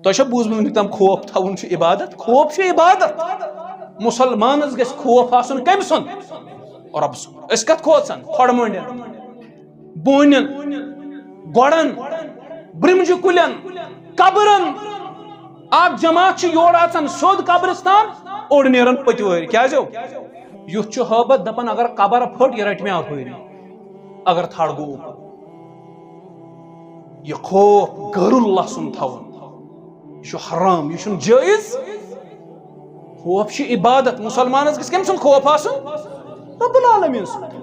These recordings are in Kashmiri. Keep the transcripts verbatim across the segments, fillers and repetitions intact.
تۄہہِ چھا بوٗزمُت وٕنیُک تام خوف تھاوُن چھُ عبادت؟ خوف چھُ عبادت۔ مُسلمانس گژھِ خوف آسُن کٔمۍ سُنٛد؟ رۄب سُنٛد۔ أسۍ کتھ کھوژان؟ کھۄڑٕ مٔنٛڈٮ۪ن، بونٮ۪ن، گۄڈن، برمجہِ کُلٮ۪ن، قبرن۔ اکھ جماعت چھِ یورٕ اژان سیوٚد قبرستان، اوٚڑ نیران پٔتۍ وٲرۍ۔ کیازِ ہو؟ یُتھ چھُ ہٲبتھ دپان، اگر قبر پھٔٹ، یہِ رٹہِ مےٚ اپٲری، اگر تھڑ گوٚو اوکُن۔ یہِ خوف غٲر اللہ سُنٛد تھاوُن، یہِ چھُ حرام، یہِ چھُنہٕ جٲیز۔ خوف چھُ عبادت۔ مُسلمانس گژھِ کٔمۍ سُنٛد خوف آسُن؟ رب العالمین سُنٛد۔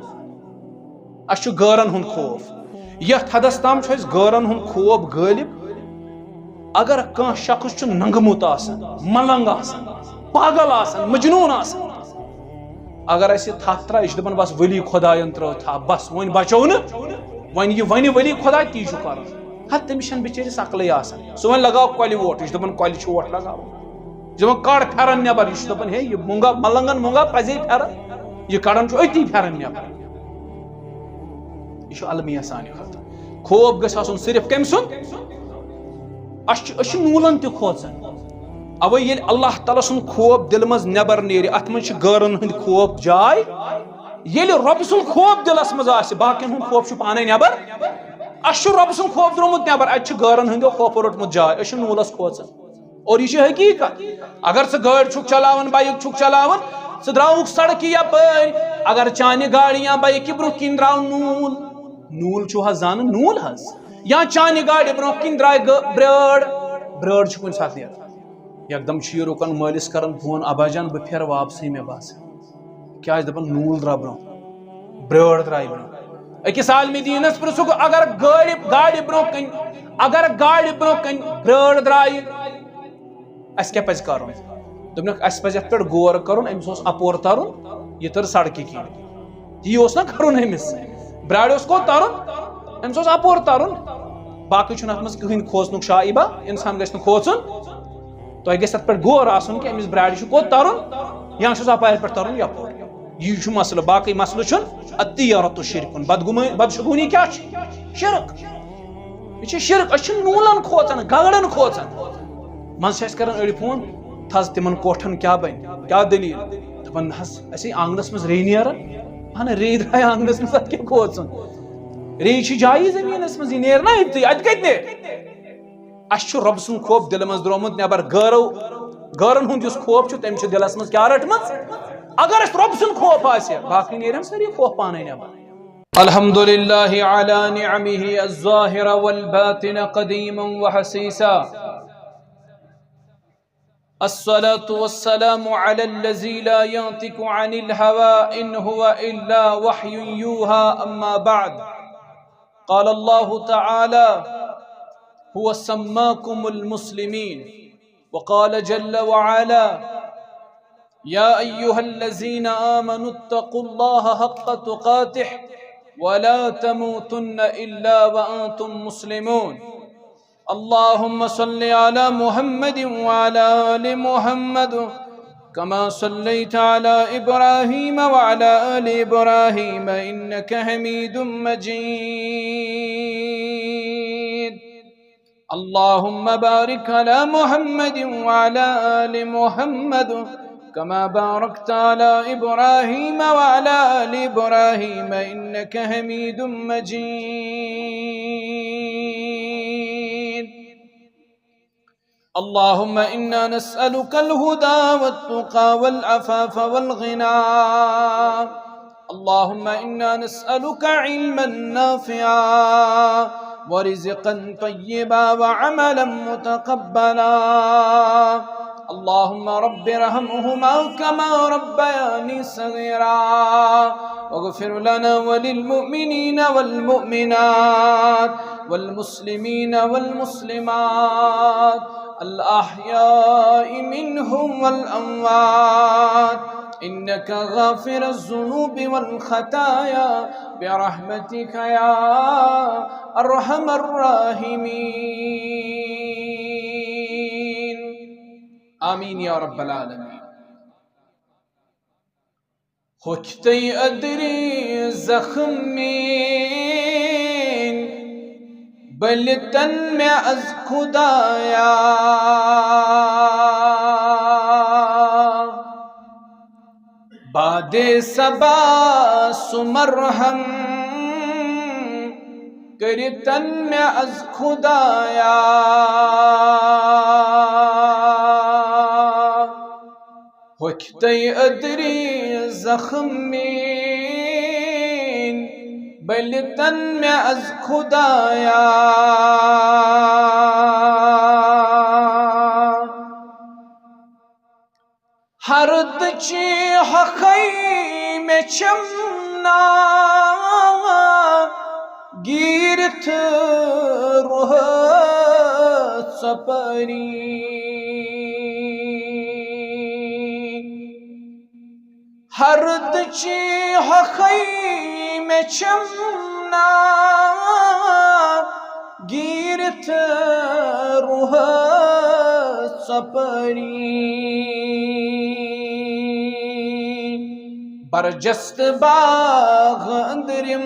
اسہِ چھُ غٲرن ہُنٛد خوف۔ یتھ حدس تام چھُ اسہِ غٲرن ہُنٛد خوف غٲلب۔ اگر کانٛہہ شخص چھُ ننٛگمُت آسان، ملنگ آسان، پاگل آسان، مجنون آسان، اگر اسہِ یہِ تھپھ ترٛایہِ، یہِ چھُ دپان، بس ولی خداین ترٲو تھپھ، بس وۄنۍ بچو نہٕ، وۄنۍ یہِ ونہِ ولی خدا، تی چھُ کرُن۔ ہتہٕ تٔمِس چھنہٕ بِچٲرِس عقلٕے آسان۔ سُہ وۄنۍ لگاو کۄلہِ ووٹ، یہِ چھُ دپان، کۄلہِ چھُ ووٹ لگاوُن۔ یہِ چھُ دپان، کڑ پھیرن نٮ۪بر، یہِ چھُ دپان، ہے، یہِ مۄنگا ملنگن مۄنگا پزے پھیرن، یہِ کڑان چھُ أتی پھیرن نٮ۪بر۔ یہِ چھُ المیہ سانہِ خٲطرٕ۔ خوف گژھِ آسُن صرف کٔمۍ سُنٛد؟ اسہِ چھُ، أسۍ چھِ نوٗلن تہِ کھوژان۔ اوے ییٚلہِ اللہ تعالیٰ سُنٛد خوف دِلہِ منٛز نٮ۪بر نیرِ، اتھ منٛز چھِ غٲرن ہٕنٛدۍ خوف جاے۔ ییٚلہِ رۄبہٕ سُنٛد خوف دِلس منٛز آسہِ، باقین ہُنٛد خوف چھُ پانے نٮ۪بر۔ اسہِ چھُ رۄبہٕ سُنٛد خوف درٛامُت نٮ۪بر، اتہِ چھِ غٲرن ہٕنٛدیو خوفو روٚٹمُت جاے، أسۍ چھِ نوٗلس کھوژان۔ اور یہِ چھِ حقیٖقت۔ اگر ژٕ گٲڑۍ چھُکھ چلاوان، بایِک چھُکھ چلاوان، ژٕ درٛاوُکھ سڑکہِ یپٲرۍ، اگر چانہِ گاڑِ یا بایِکہِ برٛونٛہہ کِنۍ درٛاو نوٗل، نوٗل چھُو حظ زانان، نوٗل حظ، یا چانہِ گاڑِ برٛونٛہہ کِنۍ درٛاے گٲ-، برٛٲر، برٛٲر چھِ کُنہِ ساتہٕ نیران۔ یکدم چھُ یہِ رُکان، مٲلِس کران فون، "ابا جان، بہٕ پھیرٕ واپسٕے، مےٚ باسان۔" کیٛازِ؟ دَپان، نوٗل درٛاو برٛونٛہہ، برٛٲر درٛاے برٛونٛہہ۔ أکِس عالمِ دیٖنَس پرٛژھُکھ، اگر گٲڑِ، گاڑِ برٛونٛہہ کَنہِ، اگر گاڑِ برٛونٛہہ کَنہِ برٛٲر درٛایہِ، اَسہِ کیٛاہ پَزِ کَرُن؟ دوٚپنَکھ، اَسہِ پَزِ اَتھ پٮ۪ٹھ غور کَرُن، أمِس اوس اَپور تَرُن، یہِ تٔر سڑکہِ کِنۍ۔ یی اوس نہ کرُن أمِس۔ برٛارِ اوس کوٚت ترُن؟ أمِس اوس اَپور ترُن۔ باقٕے چھُنہٕ اَتھ منٛز کٕہٕنۍ کھوژنُک شایبہ، اِنسان گژھِ نہٕ کھوژُن۔ تۄہہِ گژھِ اَتھ پٮ۪ٹھ غور آسُن کہِ أمِس برٛارِ چھُ کوٚت ترُن، یا چھُس اَپارِ پٮ۪ٹھ ترُن یَپور۔ یی چھُ مسلہٕ، باقٕے مسلہٕ چھُنہٕ۔ الطیرۃ شرک، بدگُمٲنی، بدشگوٗنی کیٛاہ چھِ؟ شرک۔ یہِ چھِ شرک۔ أسۍ چھِ نوٗلن کھوژان، گگرن کھوژان۔ منٛزٕ چھِ اَسہِ کران أڑۍ فون، "تھز تِمن کوٹھن کیٛاہ بنہِ؟ کیٛاہ دٔلیٖل؟" دَپان، "نہ حظ، اَسے آنٛگنس منٛز ریٚیہِ نیران۔" اہن، ریٚیہِ درٛاے آنٛگنس منٛز، اَتھ کیٛاہ کھوژُن؟ ریٚیہِ چھِ جایی زٔمیٖنس منٛز، یہِ نیرِ نا أتی، اَتہِ کَتہِ نیرِ؟ اَسہِ چھُ رۄب سُنٛد خوف دِلہِ منٛز درٛامُت نٮ۪بر۔ غٲرو، غٲرن ہُنٛد یُس خوف چھُ، تٔمۍ چھُ دِلس منٛز کیٛاہ رٔٹمٕژ؟ اگر اَسہِ رۄب سُنٛد خوف آسہِ، باقٕے نیرن سٲری خوف پانے نٮ۪بر۔ الحمد لله على نعمه الظاهرة والباطنة قديما وحسيسا۔ الصلاة والسلام على الذي لا ينطق عن الهوى إن هو إلا وحي يوحى، أما بعد۔ قال الله تعالى: هو سماكم المسلمين، وقال جل وعلا: يا أيها الذين آمنوا اتقوا الله حق تقاته ولا تموتن إلا وأنتم مسلمون۔ اللهم صل على محمد وعلى آل محمد كما صليت على إبراهيم وعلى آل إبراهيم إنك حميد مجيد۔ اللهم بارك على محمد وعلى آل محمد كما باركت على إبراهيم وعلى آل إبراهيم إنك حميد مجيد۔ اللهم إنا نسألك الهدى والتقى والعفاف والغنى۔ اللهم إنا نسألك علما نافعا ورزقا طيبا وعملا متقبلا۔ اللهم رب ارحمهما كما ربياني صغيرا، واغفر لنا وللمؤمنين والمؤمنات والمسلمين والمسلمات الأحياء منهم والأموات إنك غافر الذنوب والخطايا برحمتك يا أرحم الراحمين۔ آمين يا رب العالمين۔ ہوٚکھۍ تٔۍ أدرِ زخم میٲنۍ، بٔلۍ تن مےٚ از خدایا۔ دے صبا سُہ مرہم کٔرِتن مےٚ از خدایا۔ ہوٚکھۍ تَے أدرِ زخم میٲنۍ، بٔلِتن مےٚ از خدایا۔ ہردٕچہِ ہۄکھے مےٚ چھَم نا گیٖرِتھ روح ژۄپٲری۔ ہردٕچہِ ہۄکھے مےٚ چھَم نا گیٖرِتھ روح ژۄپٲری۔ برجست باغ أنٛدرِم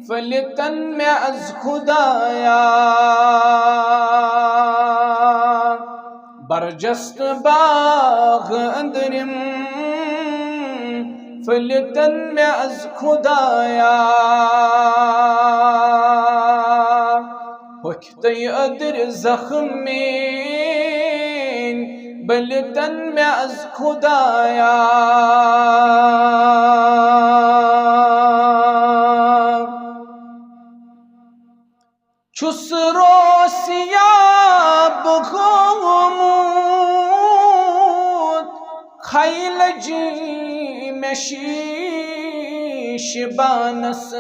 پھٔلِتن مےٚ از خدایا۔ برجست باغ أنٛدرِم پھٔلِتن مےٚ از خدایا۔ ہوٚکھۍ تَے أدرِ زخم میٲنۍ، بٔلِتن مےٚ از خدایا۔ چھُس روسیاب گوٚمُت، کھیہِ لٔجہِ مےٚ شیٖشہٕ بانس۔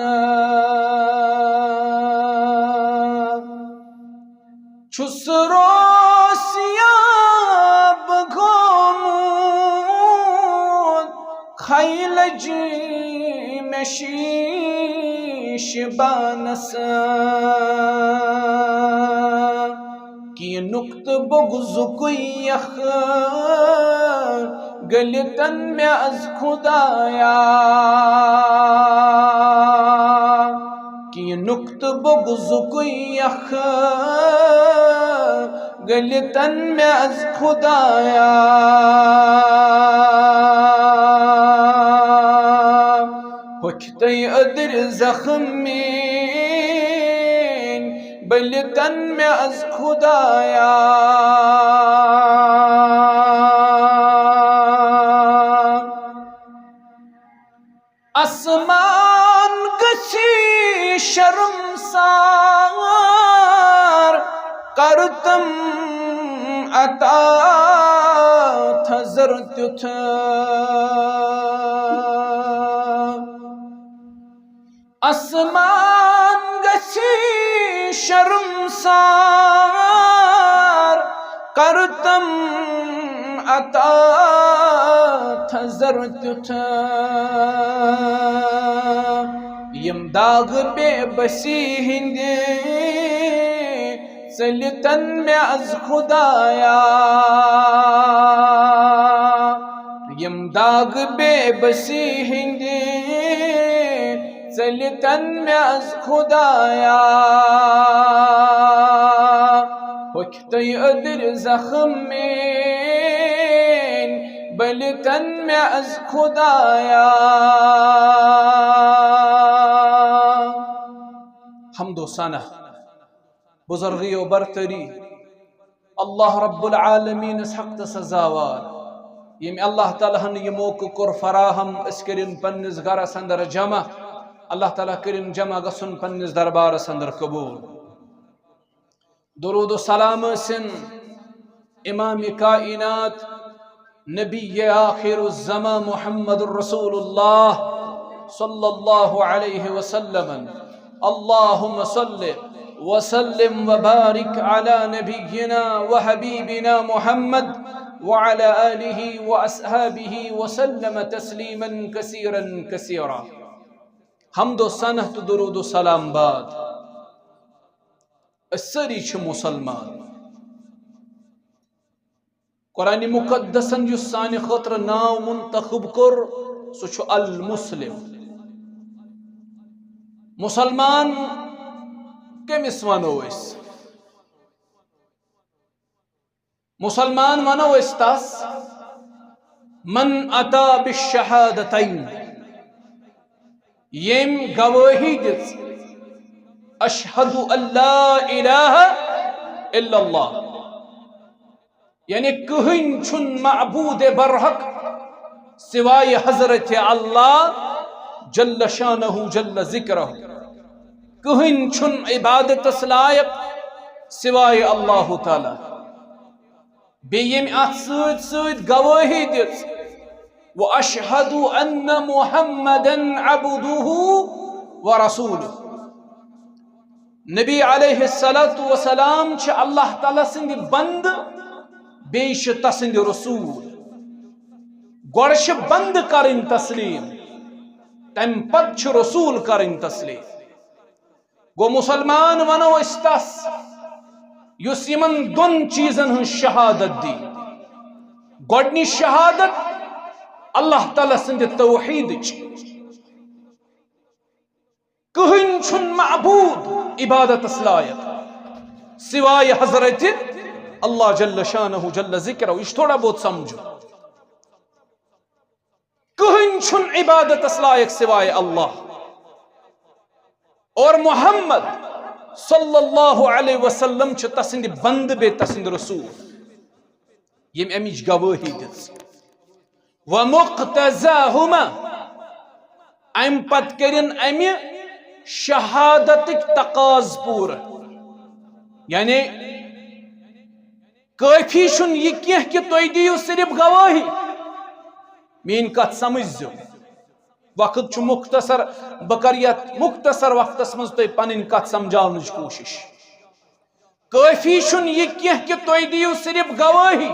چھُس روسیاب گوٚمُت، کھیہِ لٔجہِ مےٚ شیٖشہٕ بانس۔ کینٛہہ نُقطہٕ بُغضُکُے یخ گٔلِتن مےٚ از خدایا۔ کینٛہہ نُقطہٕ بُغضُکُے یخ گٔلِتن مےٚ از خدایا۔ ہوٚکھۍ تَے أدرِ زخم میٲنۍ، بٔلِتن مےٚ از خدایا۔ آسمان گژھی شرمسار، کرتم عطا تھزر تیُتھ۔ آسمان گژھی شرمسار، کرتم عطا تھزر تیُتھ۔ یِم داغ بے بسی ہٕنٛدِ ژٔلِتن مےٚ از خدایا۔ یِم داغ بے بسی ہٕنٛدِ ژٔلِتن مےٚ از خدایا۔ ہوٚکھۍ تَے أدرِ زخم میٲنۍ، بٔلِتن مےٚ از خدایا۔ حمد و ثنا، بزرگی و برتری، اللہ رب العالمینس حق تہٕ سزاوار، ییٚمۍ اللہ تعالیٰ ہن یہِ موقعہٕ کوٚر فراہم، أسۍ کٔرِن پننِس گرس اندر جمع۔ اللہ تعالیٰ کٔرِن جمع گژھُن پننِس دربارس اندر قبول۔ درود و سلام ٲسِن امام کائنات، نبی آخر الزمان محمد رسول اللہ صلی اللہ علیہ وسلم۔ اللهم صل وسلم وبارك على نبينا وحبيبنا محمد وعلى آله وأصحابه وسلم تسليما كثيرا كثيرا۔ حمد و ثنا تہٕ درود و سلام بعد، أسۍ سٲری چھِ مُسلمان۔ قرآن مقدسن یُس سانہِ خٲطرٕ ناو منتخب کوٚر، سُہ چھُ المسلم۔ مُسلمان کٔمِس وَنو أسۍ؟ مُسلمان وَنو أسۍ تَس، من اتا بالشہادتین، ییٚمۍ گوٲہی دِژ، اشہد ان لا الہ الا اللہ، یعنی کٕہٕنۍ چھُنہٕ معبود برحق سوائے حضرت اللہ جل شانہ جل ذکرہ، کٕہٕنۍ چھُنہٕ عبادتس لائق سوائے اللہ تعالیٰ۔ بیٚیہِ ییٚمۍ اتھ سۭتۍ سۭتۍ گوٲہی دِژ، واشہد ان محمدا عبدہ ورسولہ، نبی علیہ الصلوۃ والسلام چھِ اللہ تعالیٰ سٕنٛدِ بندٕ، بیٚیہِ چھِ تسٕنٛدِ رسول۔ گۄڈٕ چھِ بندٕ کرٕنۍ تسلیم، تمہِ پتہٕ چھِ رسول کرٕنۍ تسلیم۔ گوٚو، مسلمان ونو أسۍ تس، یُس یِمن دۄن چیٖزن ہٕنٛز شہادت دی۔ گۄڈٕنِچ شہادت اللہ تعالیٰ سٕنٛدِ توحیدٕچ، کٕہٕنۍ چھُنہٕ معبود عبادتس لائق سوائے حضرت اللہ جل شانہ جل ذکرہ۔ یہِ چھُ تھوڑا بہت سمجھُن۔ کٕہٕنۍ چھُنہٕ عبادتس لائق سوائے اللہ۔ اور محمد صلی اللہ علیہ وسلم چھِ تسٕنٛدِ بندٕ بیٚیہِ تسٕنٛدِ رسول، ییٚمۍ امِچ گوٲہی دِژ۔ ومقتضاہما، امہِ پتہٕ کٔرِن امہِ شہادتٕکۍ تقاضہٕ پوٗرٕ۔ یعنی کٲفی چھُنہٕ یہِ کینٛہہ کہِ تُہۍ دِیِو صرف گوٲہی۔ میٛٲنۍ کتھ سمجھزیو، وقت چھُ مختصر، بہٕ کرٕ یتھ مختصر وقتس منٛز تۄہہِ پنٕنۍ کتھ سمجھاونٕچ کوٗشش۔ کٲفی چھُنہٕ یہِ کینٛہہ کہِ تُہۍ دِیِو صرف گوٲہی۔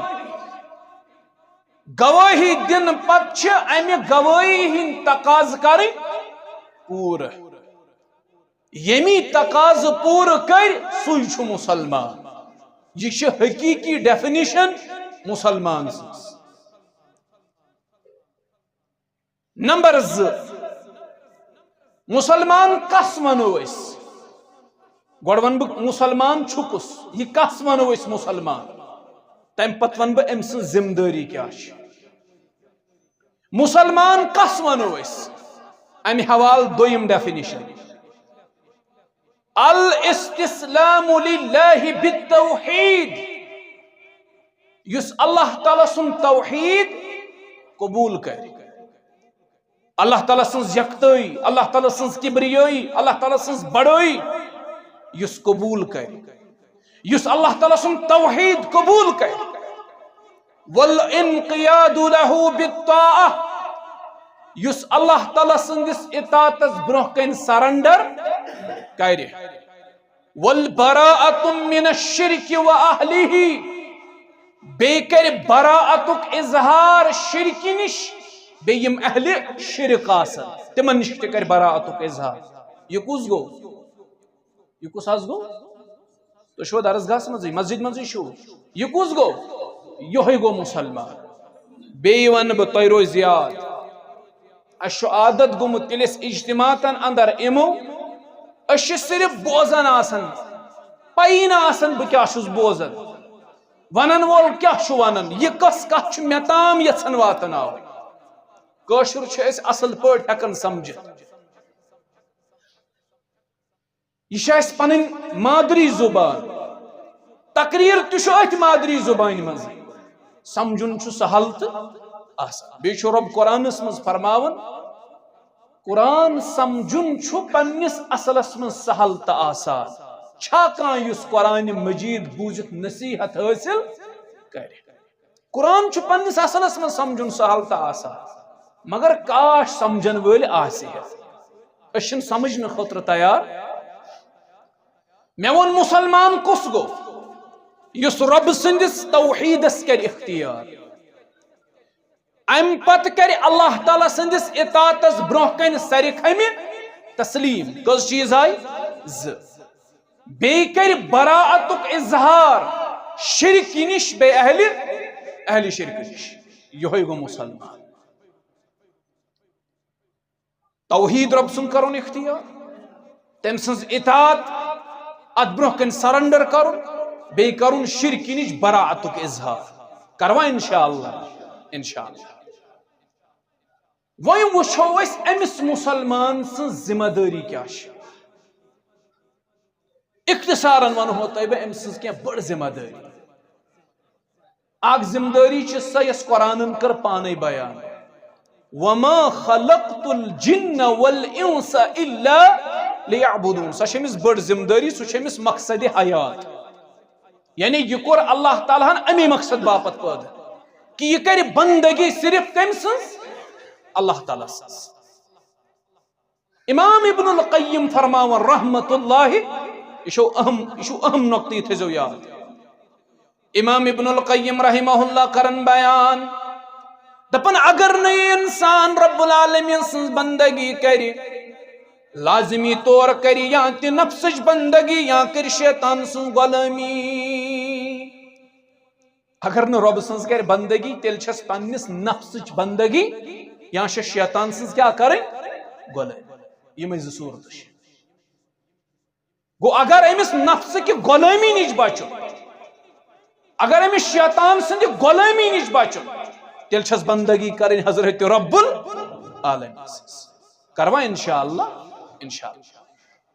گوٲہی دِنہٕ پتہٕ چھِ امہِ گوٲہی ہٕنٛدۍ تقاضہٕ کرٕنۍ پوٗرٕ۔ ییٚمہِ تقاضہٕ پوٗرٕ کرِ، سُے چھُ مسلمان۔ یہِ چھِ حقیقی definition مسلمان سٕنٛز۔ نمبر زٕ، مسلمان کس ونو أسۍ؟ گۄڈٕ ونہٕ بہٕ مسلمان چھُ کُس، یہِ کس ونو أسۍ مسلمان؟ تمہِ پتہٕ ونہٕ بہٕ أمۍ سٕنٛز ذمہٕ دٲری کیٛاہ چھِ۔ مسلمان کس ونو أسۍ؟ امہِ حوالہٕ دوٚیِم definition، الاستسلام للہ بالتوحید، یُس اللہ تعالیٰ سُنٛد توحید قبول کرِ، اللہ تعالیٰ سٕنٛز یکتٲیی، اللہ تعالیٰ سٕنٛز کبریٲیی، اللہ تعالیٰ سٕنٛز بڑٲیی یُس قبول کرِ، یُس اللہ تعالیٰ سُنٛد توحید قبول کرِ۔ والانقیاد لہ بالطاعہ، یُس اللہ تعالیٰ سٕنٛدِس اطاعتس برونٛہہ کنہِ surrender کرِ۔ والبراءۃ من الشرک و اہلہ، بیٚیہِ کرِ براءتُک اظہار شرکہِ نِش، بیٚیہِ یِم اہلِ شرک آسن تِمن نِش تہِ کرِ براءتُک اظہار۔ یہِ کُس گوٚو؟ یہِ کُس حظ گوٚو؟ تُہۍ چھِوا درسگاہس منٛزٕے، مسجد منٛزٕے چھِو؟ یہِ کُس گوٚو؟ یِہوٚے گوٚو مسلمان۔ بیٚیہِ ونہٕ بہٕ، تۄہہِ روزِ یاد، اسہِ چھُ عادت گوٚمُت، ییٚلہِ أسۍ اجتماعاتن اندر یِمو، أسۍ چھِ صرف بوزان آسان، پَیی نہٕ آسان بہٕ کیٛاہ چھُس بوزان، ونن وول کیٛاہ چھُ ونان، یہِ کۄس کتھ چھُ مےٚ تام یژھان واتناوٕنۍ۔ کٲشُر چھِ أسۍ اصل پٲٹھۍ ہٮ۪کان سمجھِتھ۔ یہِ چھِ اَسہِ پنٕنۍ مادری زبان۔ تقریر تہِ چھُ أتھۍ مادری زبانہِ منٛز۔ سمجھُن چھُ سہل تہٕ آسان۔ بیٚیہِ چھُ رۄب قرآنس منٛز فرماوان، قرآن سمجھُن چھُ پننِس اصلس منٛز سہل تہٕ آسان۔ چھا کانٛہہ یُس قرآنِ مجید بوٗزِتھ نصیحت حٲصِل کرِ؟ قرآن چھُ پننِس اصلس منٛز سمجھُن سہل تہٕ آسان، مگر کاش سمجھن وٲلۍ آسہِ ہے۔ أسۍ چھِنہٕ سمجھنہٕ خٲطرٕ تیار۔ مےٚ ووٚن، مسلمان کُس گوٚو؟ یُس رۄب سٕنٛدِس توحیٖدس کرِ اختیار، امہِ پتہٕ کرِ اللہ تعالیٰ سٕنٛدِس اطاعتس برونٛہہ کنہِ سرِ کھمہِ تسلیٖم۔ کٔژ چیٖز آیہِ؟ زٕ۔ بیٚیہِ کرِ براءتُک اظہار شرکہِ نِش، بیٚیہِ اہلِ، اہلِ شرکہِ نِش۔ یِہوٚے گوٚو مسلمان۔ توحیٖد رۄب سُنٛد کرُن اختیار، تٔمۍ سٕنٛز اطاعت، اتھ برونٛہہ کنہِ surrender کرُن، بیٚیہِ کرُن شرکہِ نِش براءتُک اظہار۔ کروا انشاءاللہ؟ انشاءاللہ۔ وۄنۍ وٕچھو أسۍ أمِس مُسلمان سٕنٛز ذمہ دٲری کیٛاہ چھِ۔ اختصارن ونہو تۄہہِ بہٕ أمۍ سٕنٛز کینٛہہ بٔڑ ذمہ دٲری۔ اکھ ذمہ دٲری چھِ سۄ، یۄس قرآنن کٔر پانے بیان، "وما خلقت الجن والانس الا لیعبدون"۔ سۄ چھِ أمِس بٔڑ ذمہ دٲری، سُہ چھُ أمِس مقصد حیات۔ یعنی یہِ کوٚر اللہ تعالیٰ ہن امی مقصد باپتھ پٲدٕ، کہِ یہِ کرِ بندگی صرف کٔمۍ سٕنٛز؟ اللہ تعالیٰ سٕنٛز۔ امام ابن القیم فرماوان رحمت اللہ، یہِ چھُ اہم، یہِ چھُ اہم نقطہٕ، یہِ تھٲیزیو یاد۔ امام ابن القیم رحمہ اللہ کرن بیان، دپان، اگر نہٕ یہِ انسان رب العالمین سٕنٛز بندگی کرِ، لازمی طور کرِ یا تہِ نفسٕچ بندگی یا کرِ شیطان سٕنٛز غلٲمی۔ اگر نہٕ رۄبہٕ سٕنٛز کرِ بندگی، تیٚلہِ چھس پننِس نفسٕچ بندگی یا چھس شیطان سٕنٛز کیٛاہ کرٕنۍ؟ غلٲمی۔ یِمے زٕ صوٗرتہٕ چھِ۔ گوٚو، اگر أمِس نفسہٕ کہِ غلٲمی نِش بچُن، اگر أمِس شیطان سٕنٛدِ غلٲمی نِش بچُن، تیٚلہِ چھس بندگی کرٕنۍ حضرت رب العالمین سٕنٛز۔ کروا انشاءاللہ؟ انشاءاللہ۔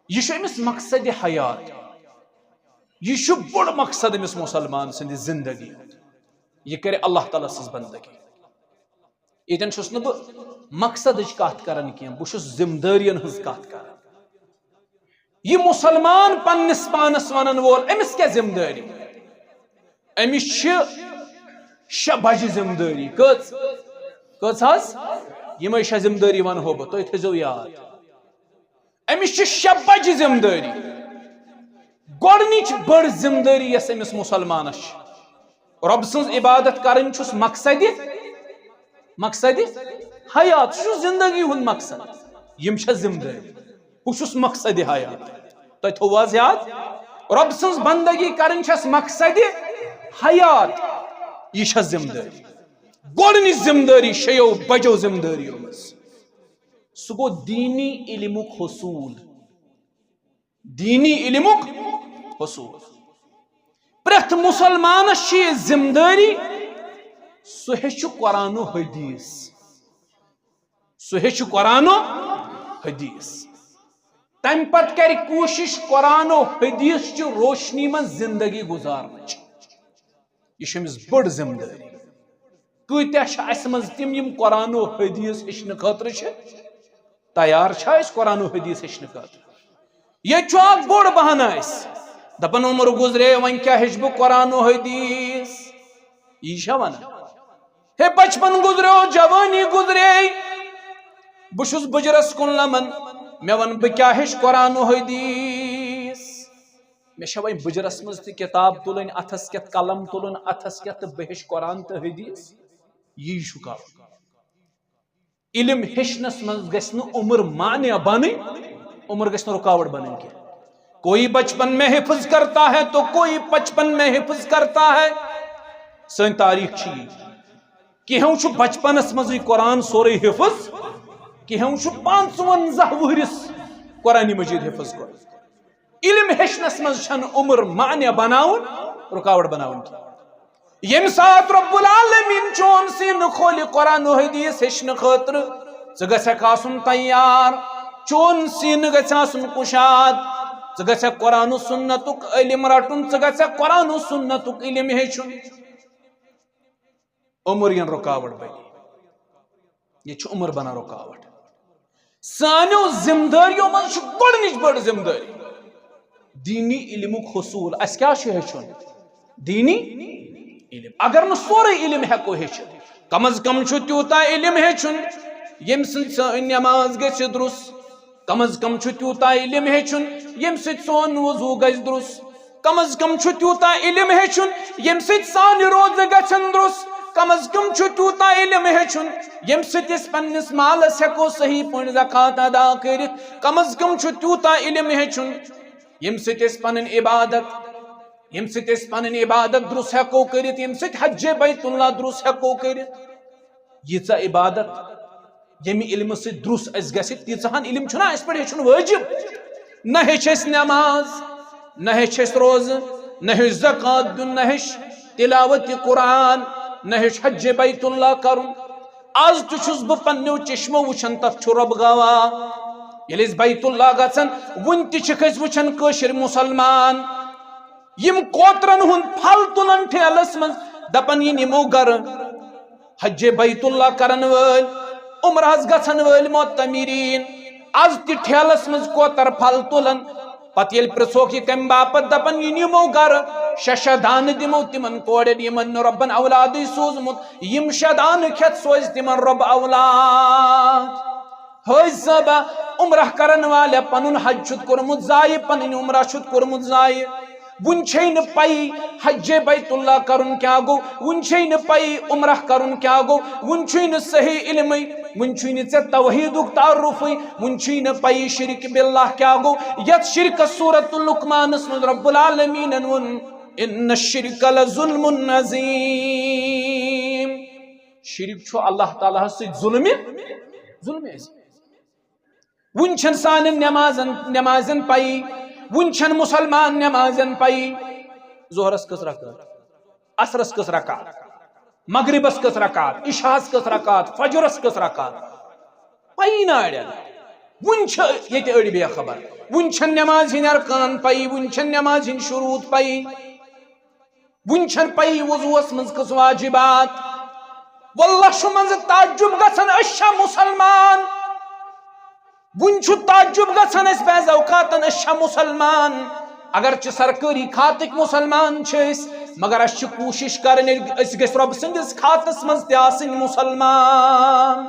یہِ چھُ أمِس مقصد حیات، یہِ چھُ بوٚڑ مقصد أمِس مُسلمان سٕنٛدِ زندگی ہُنٛد۔ یہِ کرِ اللہ تعالیٰ سٕنٛز بندگی۔ ییٚتٮ۪ن چھُس نہٕ بہٕ مقصدٕچ کتھ کران کینٛہہ، بہٕ چھُس ذمہٕ دٲرین ہٕنٛز کتھ کران۔ یہِ مُسلمان پننِس پانس ونن وول، أمِس کیٛاہ ذمہٕ دٲری؟ أمِس چھِ شےٚ بجہِ ذمہٕ دٲری۔ کٔژ؟ کٔژ حظ؟ یِمے شےٚ ذمہٕ دٲری ونہو بہٕ، تُہۍ تھٲیزیو یاد۔ أمِس چھِ شےٚ بجہِ ذمہٕ دٲری۔ گۄڈٕنِچ بٔڑ ذمہٕ دٲری یۄس أمِس مُسلمانس چھِ، رۄب سٕنٛز عبادت کرٕنۍ چھُس مقصدِ، مقصدِ حیات، سُہ چھُ زندگی ہُنٛد مقصد۔ یِم چھےٚ ذمہٕ دٲری، ہُہ چھُس مقصدِ حیات۔ تۄہہِ تھوٚو حظ یاد؟ رۄب سٕنٛز بندگی کرٕنۍ چھس مقصدِ حیات، یہِ چھےٚ ذمہٕ دٲری۔ گۄڈٕنِچ ذمہٕ دٲری شیٚیو بجو ذمہٕ دٲریو منٛز، سُہ گوٚو دیٖنی علمُک حصوٗل۔ دیٖنی علمُک حصوٗل۔ پرٛٮ۪تھ مُسلمانس چھِ یہِ ذمہٕ دٲری، سُہ ہیٚچھِ قرآن و حدیث، سُہ ہیٚچھِ قرآن و حدیث۔ تمہِ پتہٕ کرِ کوٗشش قرآن و حدیث چہِ روشنی منٛز زندگی گُزارنٕچ۔ یہِ چھِ أمِس بٔڑ ذمہٕ دٲری۔ کۭتیاہ چھِ اَسہِ منٛز تِم، یِم قرآن و حدیث ہیٚچھنہٕ خٲطرٕ چھِ تیار؟ چھا أسۍ قرآن و حدیث ہیٚچھنہٕ خٲطرٕ؟ ییٚتہِ چھُ اکھ بوٚڑ بہانہٕ اَسہِ، دَپان، "عمر گُزرے، وۄنۍ کیٛاہ ہیٚچھِ بہٕ قرآن و حدیث؟" یی چھا وَنان؟ ہے، بچپن گُزریو، جوٲنی گُزرے، بہٕ چھُس بُجرس کُن لَمان، مےٚ وَن، بہٕ کیٛاہ ہیٚچھِ قرآن و حدیث؟ مےٚ چھےٚ وۄنۍ بُجرس منٛز تہِ کِتاب تُلٕنۍ اَتھس کٮ۪تھ، قلم تُلُن اَتھس کٮ۪تھ تہٕ بہٕ ہیٚچھِ قرآن تہٕ حدیث؟ یی چھُ کَرُن۔ علم ہیٚچھنس منٛز گژھِ نہٕ عمر مانع بنٕنۍ، عمر گژھِ نہٕ رُکاوٹ بنٕنۍ کینٛہہ۔ کوئی بچپن میں حفظ کرتا ہے تو کوئی پچپن میں حفظ کرتا ہے۔ سٲنۍ تاریخ چھِ یی۔ کینٛہو چھُ بچپنس منٛزٕے قرآن سورُے حفظ، کینٛہو چھُ پانٛژونزاہ وُہرِس قرآن مجید حفظ کوٚرمُت۔ علم ہیٚچھنس منٛز چھنہٕ عمر مانع بناوُن، رُکاوٹ بناوُن کینٛہہ۔ ییٚمہِ ساتہٕ رب العالمین چون سینہٕ کھولہِ قرآن و حدیث ہیٚچھنہٕ خٲطرٕ، ژٕ گژھکھ آسُن تیار، چون سینہٕ گژھِ آسُن کُشاد، ژٕ گژھکھ قرآن و سنتُک علم رٹُن، ژٕ گژھکھ قرآن و سنتُک علم ہیٚچھُن۔ عمر یِن رُکاوٹ بنہِ۔ ییٚتہِ چھُ عمر بنان رُکاوٹ۔ سانیو ذمہٕ دٲریو منٛز چھُ گۄڈٕنِچ بٔڑ ذمہٕ دٲری دیٖنی علمُک حصوٗل۔ اَسہِ کیٛاہ چھُ ہیٚچھُن؟ دیٖنی علم۔ اگر نہٕ سورُے علم ہٮ۪کو ہیٚچھِتھ، کم از کم چھُ تیوٗتاہ علم ہیٚچھُن، ییٚمہِ سۭتۍ سٲنۍ نٮ۪ماز گژھِ درُست۔ کم از کم چھُ تیوٗتاہ علم ہیٚچھُن، ییٚمہِ سۭتۍ سون وضوٗ گژھِ درُست۔ کم از کم چھُ تیوٗتاہ علم ہیٚچھُن، ییٚمہِ سۭتۍ سانہِ روزٕ گژھن درُست۔ کم از کم چھُ تیوٗتاہ علم ہیٚچھُن، ییٚمہِ سۭتۍ أسۍ پننِس مالس ہٮ۪کو صحیح پٲٹھۍ زکوٰۃ ادا کٔرِتھ۔ کم از کم چھُ تیوٗتاہ علم ہیٚچھُن، ییٚمہِ سۭتۍ أسۍ پنٕنۍ عبادت، ییٚمہِ سۭتۍ أسۍ پنٕنۍ عبادت درُست ہٮ۪کو کٔرِتھ، ییٚمہِ سۭتۍ حجِ بیت اللہ درُست ہٮ۪کو کٔرِتھ۔ ییٖژاہ عبادت ییٚمہِ علمہٕ سۭتۍ درُست اَسہِ گژھِ، تیٖژاہن علم چھُنہ اَسہِ پٮ۪ٹھ ہیٚچھُن وٲجِب؟ نہ ہیٚچھ اَسہِ نٮ۪ماز، نہ ہیٚچھ اَسہِ روزٕ، نہ ہیٚچھ زکوٰۃ دیُن، نہ ہیٚچھ تلاوت قرآن، نہ ہیٚچھ حجِ بیت اللہ کرُن۔ از تہِ چھُس بہٕ پننیو چشمو وٕچھان، تتھ چھُ رۄب گواہ۔ ییٚلہِ أسۍ بیت اللہ گژھان، وُنہِ تہِ چھِکھ أسۍ وٕچھان کٲشِر مُسلمان، یِم کوترن ہُنٛد پھل تُلان ٹھیلس منٛز، دپان، "یہِ نِمو گرٕ۔" حج بیت اللہ کرن وٲلۍ، عمرہس گژھن وٲلۍ معتمرین، از تہِ ٹھیلس منٛز کوتر پھل تُلان۔ پتہٕ ییٚلہِ پرژھوکھ، "یہِ کمہِ باپتھ؟" دپان، "یہِ نِمو گرٕ، شےٚ شےٚ دانہٕ دِمو تِمن کورٮ۪ن، یِمن نہٕ رۄبن اولادٕے سوٗزمُت، یِم شےٚ دانہٕ کھٮ۪تھ سوزِ تِمن رۄب اولاد۔" حٲج صٲبہ، عمرہ کرن والے، پنُن حج چھُتھ کوٚرمُت ضایع، پنٕنۍ عمرہ چھُتھ کوٚرمُت ضایع۔ وُنہِ چھے نہٕ پَیی حج بیت اللہ کرُن کیٛاہ گوٚو، وُنہِ چھے نہٕ پَیی عمرہ کرُن کیٛاہ گوٚو، وُنہِ چھُے نہٕ صحیح علمٕے، وُنہِ چھُے نہٕ ژےٚ توحیٖدُک تعارُفٕے، وُنہِ چھُے نہٕ پَیی شرک باللہ کیٛاہ گوٚو، یَتھ شرکس سورۃ لقمانس منٛز رب العالمیٖنن ووٚن، "ان الشرک لظلم عظیم۔" شرک چھُ اللہ تعالیٰ ہس سۭتۍ ظلمہِ، ظلمہِ عظیم۔ وُنہِ چھَنہٕ سانٮ۪ن نٮ۪مازن، نٮ۪مازٮ۪ن پَیی، وُنہِ چھَنہٕ مُسلمان نٮ۪مازٮ۪ن پَیی۔ ظہرس کٔژ رکعت، عصرس کٔژ رکعت، مغربس کٔژ رکعت، عشاہس کٔژ رکعت، فجرس کٔژ رکعت، پَیی نہٕ اَڑٮ۪ن۔ وُنہِ چھِ ییٚتہِ أڑۍ بے خبر، وُنہِ چھَنہٕ نٮ۪مازِ ہٕنٛدۍ ارکان پَیی، وُنہِ چھَنہٕ نٮ۪مازِ ہٕنٛدۍ شروٗط پَیی۔ وُنہِ چھَنہٕ پَیی وضوٗوَس منٛز کٔژ واجبات۔ واللہ چھُ منٛزٕ تعجب گژھان، أسۍ چھا مُسلمان؟ وُنہِ چھُ تعجب گژھان اَسہِ بعض اوقاتن، أسۍ چھا مُسلمان؟ اگرچہِ سرکٲری کھاتٕکۍ مُسلمان چھِ أسۍ، مگر اَسہِ چھِ کوٗشِش کرٕنۍ أسۍ گٔژھۍ رۄب سٕنٛدِس کھاتس منٛز تہِ آسٕنۍ مُسلمان۔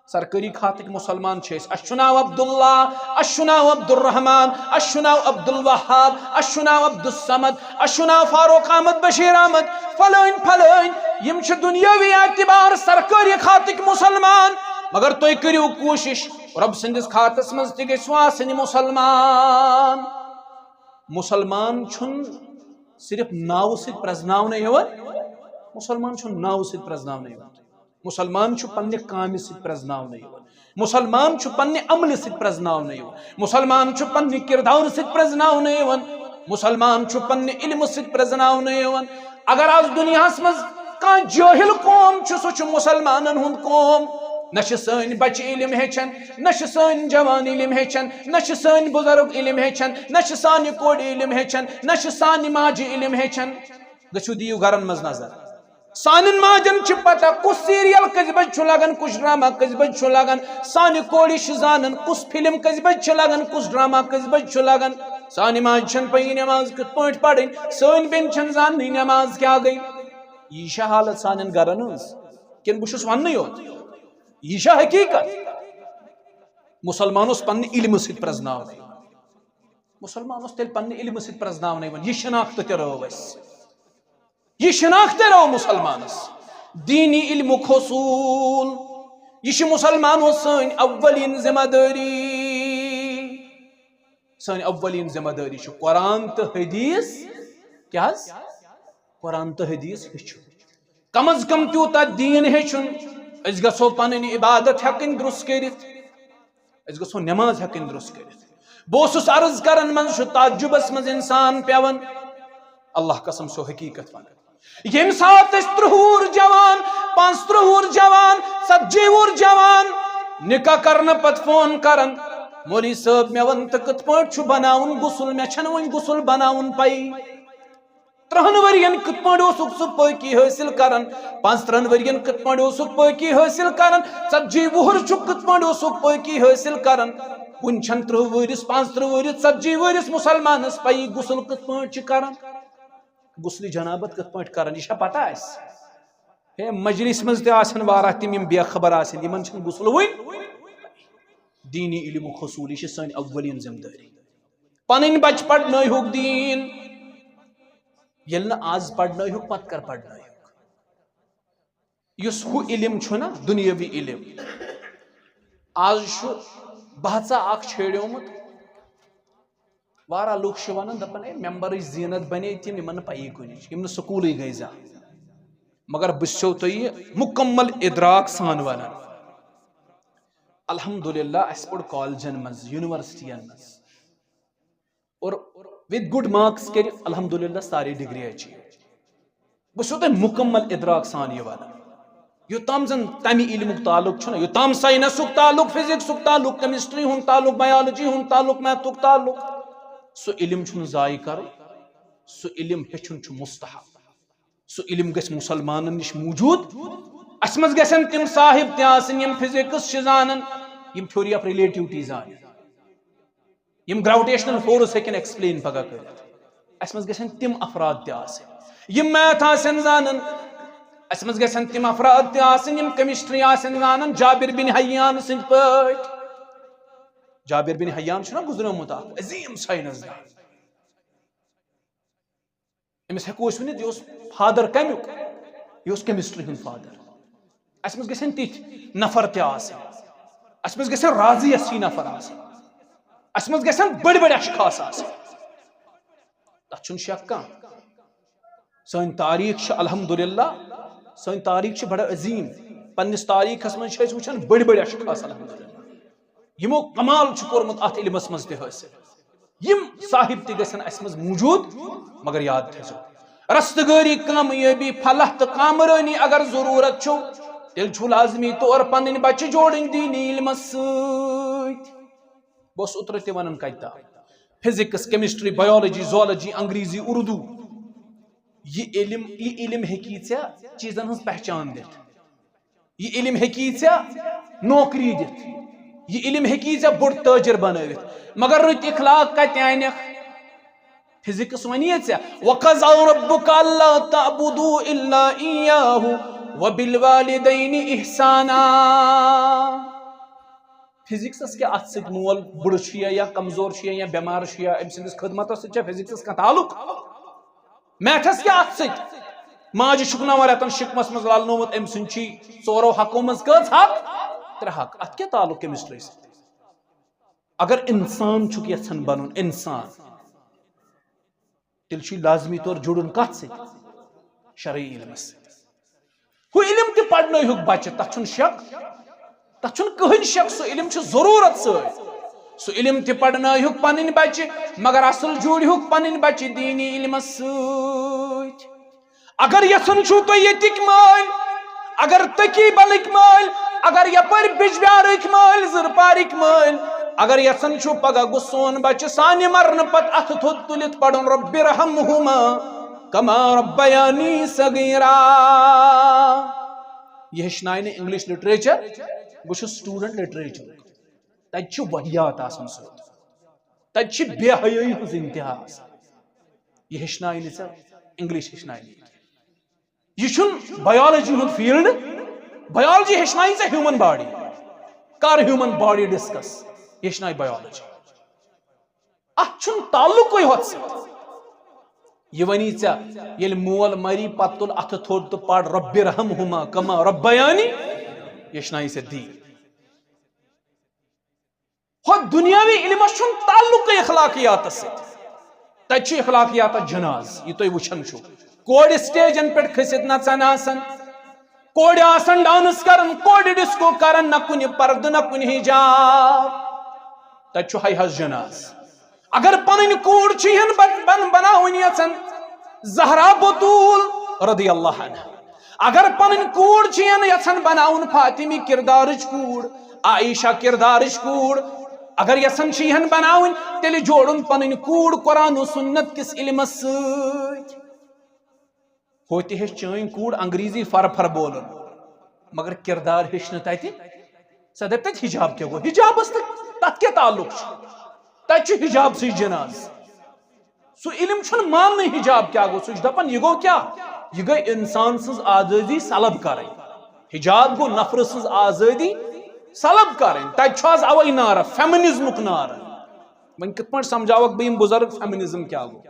سرکٲری کھاتٕکۍ مُسلمان چھِ أسۍ۔ اَسہِ چھُ ناو عبداللہ، اَسہِ چھُ ناو عبدالرحمان، اَسہِ چھُ ناو عبدالوہاب، اَسہِ چھُ ناو عبدالصمد، اَسہِ چھُ ناو فاروق احمد، بشیر احمد، فلٲنۍ فلٲنۍ۔ یِم چھِ دُنیٲوی اعتبار سرکٲری کھاتٕکۍ مُسلمان، مگر تُہۍ کٔرِو کوٗشِش رۄب سٕنٛدِس کھاتس منٛز تہِ گٔژھِو آسٕنۍ مُسلمان۔ مُسلمان چھُنہٕ صرف ناوٕ سۭتۍ پرٛزناونہٕ یِوان، مُسلمان چھُنہٕ ناوٕ سۭتۍ پرٛزناونہٕ یِوان۔ مُسلمان چھُ پننہِ کامہِ سۭتۍ پرٛزناونہٕ یِوان۔ مُسلمان چھُ پننہِ عملہِ سۭتۍ پرٛزناونہٕ یِوان۔ مُسلمان چھُ پننہِ کِردارٕ سۭتۍ پرٛزناونہٕ یِوان۔ مُسلمان چھُ پننہِ علمہٕ سۭتۍ پرٛزناونہٕ یِوان۔ اگر آز دُنیاہس منٛز کانٛہہ جٲہِل قوم چھُ، سُہ چھُ مُسلمانن ہُنٛد قوم۔ نہ چھِ سٲنۍ بچہِ علم ہیٚچھان، نہ چھِ سٲنۍ جوان علم ہیٚچھان، نہ چھِ سٲنۍ بُزرگ علم ہیٚچھان، نہ چھِ سانہِ کورِ علم ہیٚچھان، نہ چھِ سانہِ ماجہِ علم ہیٚچھان۔ گٔژھِو دِیِو گرن منٛز نظر۔ سانٮ۪ن ماجن چھِ پتہ کُس سیریل کٔژِ بجہِ چھُ لگان، کُس ڈرامہ کٔژِ بجہِ چھُ لگان۔ سانہِ کورِ چھِ زانان کُس فلم کٔژِ بجہِ چھِ لگان، کُس ڈرامہ کٔژِ بجہِ چھُ لگان۔ سانہِ ماجہِ چھَنہٕ پَیی نٮ۪ماز کِتھ پٲٹھۍ پَرٕنۍ، سٲنۍ بیٚنہِ چھَنہٕ زاننٕے نٮ۪ماز کیٛاہ گٔے۔ یہِ چھا حالت سانٮ۪ن گرن ہٕنٛز؟ کِنہٕ بہٕ چھُس وَننٕے یوت؟ یہِ چھا حقیٖقت؟ مُسلمان اوس پننہِ علمہٕ سۭتۍ پرٛزناونہٕ یِوان۔ مُسلمان اوس تیٚلہِ پننہِ علمہٕ سۭتۍ پرٛزناونہٕ یِوان۔ یہِ شناخت تہِ رٲو اَسہِ۔ یہِ شناخت تہِ رٲو مُسلمانس۔ دینی علمُک حصوٗل، یہِ چھِ مُسلمانو سٲنۍ اولین ذمہ دٲری۔ سٲنۍ اولین ذمہ دٲری چھِ قرآن تہٕ حدیث۔ کیٛاہ حظ؟ قرآن تہٕ حدیث ہیٚچھُن۔ کم از کم تیوٗتاہ دیٖن ہیٚچھُن، أسۍ گژھو پنٕنۍ عبادت ہٮ۪کٕنۍ درست کٔرِتھ، أسۍ گژھو نٮ۪ماز ہٮ۪کٕنۍ درست کٔرِتھ۔ بہٕ اوسُس عرض کران، منٛزٕ چھُ تعجبس منٛز انسان پٮ۪وان، اللہ قسم، سُہ حقیٖقت ونان۔ ییٚمہِ ساتہٕ أسۍ ترٕٛہ وُہُر جوان، پانٛژھ ترٕٛہ وُہُر جوان، ژتجی وُہُر جوان نکاح کرنہٕ پتہٕ فون کران، "مولوی صٲب، مےٚ وَن تہٕ کِتھ پٲٹھۍ چھُ بناوُن غسل، مےٚ چھَنہٕ وۄنۍ غسل بناوُن پَیی۔" ترٕٛہَن ؤرین کِتھ پٲٹھۍ اوسُکھ ژٕ پٲکی حٲصِل کران؟ پانٛژترٕٛہَن ؤرین کِتھ پٲٹھۍ اوسُکھ پٲکی حٲصِل کران؟ ژتجی وُہُر چھُکھ، کِتھ پٲٹھۍ اوسُکھ پٲکی حٲصِل کران؟ وُنہِ چھَنہٕ ترٕٛہ وُہرِس، پانٛژترٕٛہ وُہرِس، ژتجی وُہرِس مُسلمانس پَیی غسل کِتھ پٲٹھۍ چھِ کران۔ غسلِ جنابت کِتھ پٲٹھۍ کران، یہِ چھا پتہ اَسہِ؟ ہے، مجلس منٛز تہِ آسن واریاہ تِم، یِم بے خبر آسن، یِمن چھُنہٕ غسل وُنہِ۔ دینی علمُک حصوٗل، یہِ چھِ سٲنۍ اولین ذمہٕ دٲری۔ پنٕنۍ بچہِ پرنٲیہُکھ دیٖن۔ ییٚلہِ نہٕ آز پرنٲیہُکھ، پتہٕ کر پرنٲیہُکھ؟ یُس ہُہ علم چھُ نا، دُنیٲوی علم، آز چھُ بہژا اکھ چھیڑیومُت۔ واریاہ لُکھ چھِ ونان، دپان، "ہے، ممبرٕچ زینت بنے تِم، یِمن نہٕ پَیی کُنِچ، یِم نہٕ سکوٗلٕے گٔے زانٛہہ۔" مگر بہٕ چھُسو تۄہہِ یہِ مُکمل ادراک سان ونان۔ الحمدللہ، اسہِ پوٚر کالجن منٛز، یونیورسٹین منٛز، اور with good marks کٔرۍ الحمدللہ سارے ڈگری achieve۔ بہٕ چھُسو تۄہہِ مُکمل ادراک سان یہِ ونان۔ یوٚتام زن تمہِ علمُک تعلق چھُنہ، یوٚتام ساینسُک تعلق، فزکسُک تعلق، کیمسٹری ہُنٛد تعلق، بایولوجی ہُنٛد تعلق، میتھُک تعلق، سُہ علم چھُنہٕ ضایع کرُن۔ سُہ علم ہیٚچھُن چھُ مستحب۔ سُہ علم گژھِ مُسلمانن نِش موٗجوٗد۔ اسہِ منٛز گژھن تِم صاحب تہِ آسٕنۍ یِم فزکس چھِ زانان، یِم تھیوری آف ریلیٹیوٹی زانن، یِم گریویٹیشنل فورس ہیٚکن ایکسپلین پگاہ کٔرِتھ۔ اسہِ منٛز گژھن تِم افراد تہِ آسٕنۍ یِم میتھ آسن زانان۔ اسہِ منٛز گژھن تِم افراد تہِ آسٕنۍ یِم کیمسٹری آسن زانان، جابر بن حیان سٕنٛدۍ پٲٹھۍ۔ جابر بن حیان چھُنہ گُزریومُت اکھ عظیٖم ساینس دان۔ أمِس ہٮ۪کو أسۍ ؤنِتھ، یہِ اوس فادر کمیُک؟ یہِ اوس کیمسٹری ہُنٛد فادر۔ اسہِ منٛز گژھن تِتھۍ نفر تہِ آسٕنۍ، اسہِ منٛز گژھن رازی یژھی نفر آسٕنۍ، اسہِ منٛز گژھن بٔڑۍ بٔڑۍ اشخاص آسٕنۍ۔ تتھ چھُنہٕ شک کانٛہہ۔ سٲنۍ تاریخ چھِ الحمدللہ، سٲنۍ تاریخ چھِ بڑٕ عظیٖم۔ پننِس تاریخس منٛز چھِ أسۍ وٕچھان بٔڑۍ بٔڑۍ اشخاص الحمدللہ، یِمو کمال چھُ کوٚرمُت اتھ علمس منٛز تہِ حٲصِل۔ یِم صاحب تہِ گژھن اسہِ منٛز موٗجوٗد، مگر یاد تھٲیزیو، رستگٲری، کامیٲبی، فلاح تہٕ کامرٲنی اگر ضروٗرت چھُو، تیٚلہِ چھُو لازمی طور پنٕنۍ بچہِ جوڑٕنۍ دیٖنی علمس سۭتۍ۔ بہٕ اوسُس اوترٕ تہِ ونان کتہِ تام، فزکس، کیمسٹری، بایولوجی، زولوجی، انگریزی، اردو، یہِ علم، یہِ علم ہیٚکی ژےٚ چیٖزن ہٕنٛز پہچان دِتھ۔ یہِ علم ہیٚکی ژےٚ نوکری دِتھ، یہِ علم ہیٚکی ژےٚ بوٚڑ تٲجر بنٲوِتھ، مگر رٕتۍ اخلاق کتہِ انکھ؟ فزکس ونی ژےٚ، "وقضى ربك ألا تعبدوا إلا إياه وبالوالدين إحسانا۔" فزکسس کیٛاہ اتھ سۭتۍ؟ مول بُڑٕ چھُ یا، یا کمزور چھُ یا، یا بٮ۪مار چھُ یا، أمۍ سٕنٛدِس خدمتس سۭتۍ چھا فزکسس کانٛہہ تعلق؟ میتھس کیٛاہ اتھ سۭتۍ؟ ماجہِ چھُکھ نَوَن رٮ۪تن شِکمس منٛز للنومُت، أمۍ سٕنٛدۍ چھِ ژورو حقو منٛز کٔژ حق؟ ترٛےٚ حق۔ اتھ کیٛاہ تعلق کیمسٹری سۭتۍ؟ اگر انسان چھُکھ یژھان بنُن انسان، تیٚلہِ چھُے لازمی طور جُڑُن کتھ سۭتۍ؟ شرعی علمس سۭتۍ۔ ہُہ علم تہِ پرنٲوہُکھ بچہِ، تتھ چھُنہٕ شک، تتھ چھُنہٕ کٕہٕنۍ شک، سُہ علم چھُ ضروٗرت سۭتۍ۔ سُہ علم تہِ پرنٲوہُکھ پنٕنۍ بچہِ، مگر اصل جوڑہُکھ پنٕنۍ بچہِ دیٖنی علمس سۭتۍ۔ اگر یژھان چھُو تُہۍ ییٚتِکۍ مٲلۍ، اگر تقی بلٕکۍ مٲلۍ، اگر یپٲرۍ بجبیارٕکۍ مٲلۍ، زٕرپارٕکۍ مٲلۍ، اگر یژھان چھُو پگاہ گوٚژھ سون بچہِ سانہِ مرنہٕ پتہٕ اتھٕ تھوٚد تُلِتھ پرُن، "رب ارحمهما کما ربیانی صغیرا"، یہِ ہیٚچھناے نہٕ انگلش لٹریچر، بہٕ چھُس سٹوڈنٹ لٹریچر۔ تتہِ چھِ وحیات آسان سیوٚد، تتہِ چھِ بے حیٲیی ہٕنٛز انتہا آسان۔ یہِ ہیٚچھناے نہٕ ژےٚ، انگلش ہیٚچھناے نہٕ یہِ۔ یہِ چھُنہٕ بایولوجی ہُنٛد فیلڈ۔ بایولوجی ہیٚچھناے ژےٚ ہیومن باڈی۔ کر ہیومن باڈی ڈسکس، ہیٚچھناے بایولوجی۔ اتھ چھُنہٕ تعلقٕے ہوٚتھ سۭتۍ۔ یہِ ونی ژےٚ، ییٚلہِ مول مری، پتہٕ تُل اتھٕ تھوٚد تہٕ پڑ، "رب ارحمهما کما ربیانی"، یہِ ہیٚچھناے ژےٚ دیٖن۔ ہۄتھ دُنیاوی علمس چھُنہٕ تعلقٕے اخلاقیاتس سۭتۍ۔ تتہِ چھُ اخلاقیاتس جناز، یہِ تُہۍ وٕچھان چھِو۔ کورِ سٹیجن پٮ۪ٹھ کھٔسِتھ نژان آسان، کورِ آسان ڈانس کران، کورِ ڈسکو کران، نہ کُنہِ پردٕ، نہ کُنہِ حجاب۔ تتہِ چھُ ہاے حظ جناز۔ اگر پنٕنۍ کوٗر چھِ ہن بن-، بن-، بناوٕنۍ یژھان زہرا بتول رضی اللہ عنہا، اگر پنٕنۍ کوٗر چھِ ہن یژھان بناوُن فاطمی کردارٕچ کوٗر، عائشہ کردارٕچ کوٗر، اگر یژھان چھِ ہن بناوٕنۍ، تیٚلہِ جوڑُن پنٕنۍ کوٗر قرآن و سنت کِس علمس سۭتۍ۔ ہوتہِ ہیٚچھ چٲنۍ کوٗر انگریزی فر فر بولُن، مگر کردار ہیٚچھ نہٕ تتہِ۔ سۄ دپہِ تتہِ حجاب کیٛاہ گوٚو؟ حجابس تہٕ تتھ کیٛاہ تعلق چھُ؟ تتہِ چھُ حجابسٕے جناز۔ سُہ علم چھُنہٕ ماننٕے حجاب کیٛاہ گوٚو۔ سُہ چھُ دپان یہِ گوٚو کیٛاہ؟ یہِ گٔے انسان سٕنٛز آزٲدی سلب کرٕنۍ۔ حجاب گوٚو نفرٕ سٕنٛز آزٲدی سلب کرٕنۍ۔ تتہِ چھُ آز اوے نعرہ، فیمنزمُک نعرہ۔ وۄنۍ کِتھ پٲٹھۍ سمجھاوکھ بہٕ یِم بُزرگ فیمنزم کیٛاہ گوٚو؟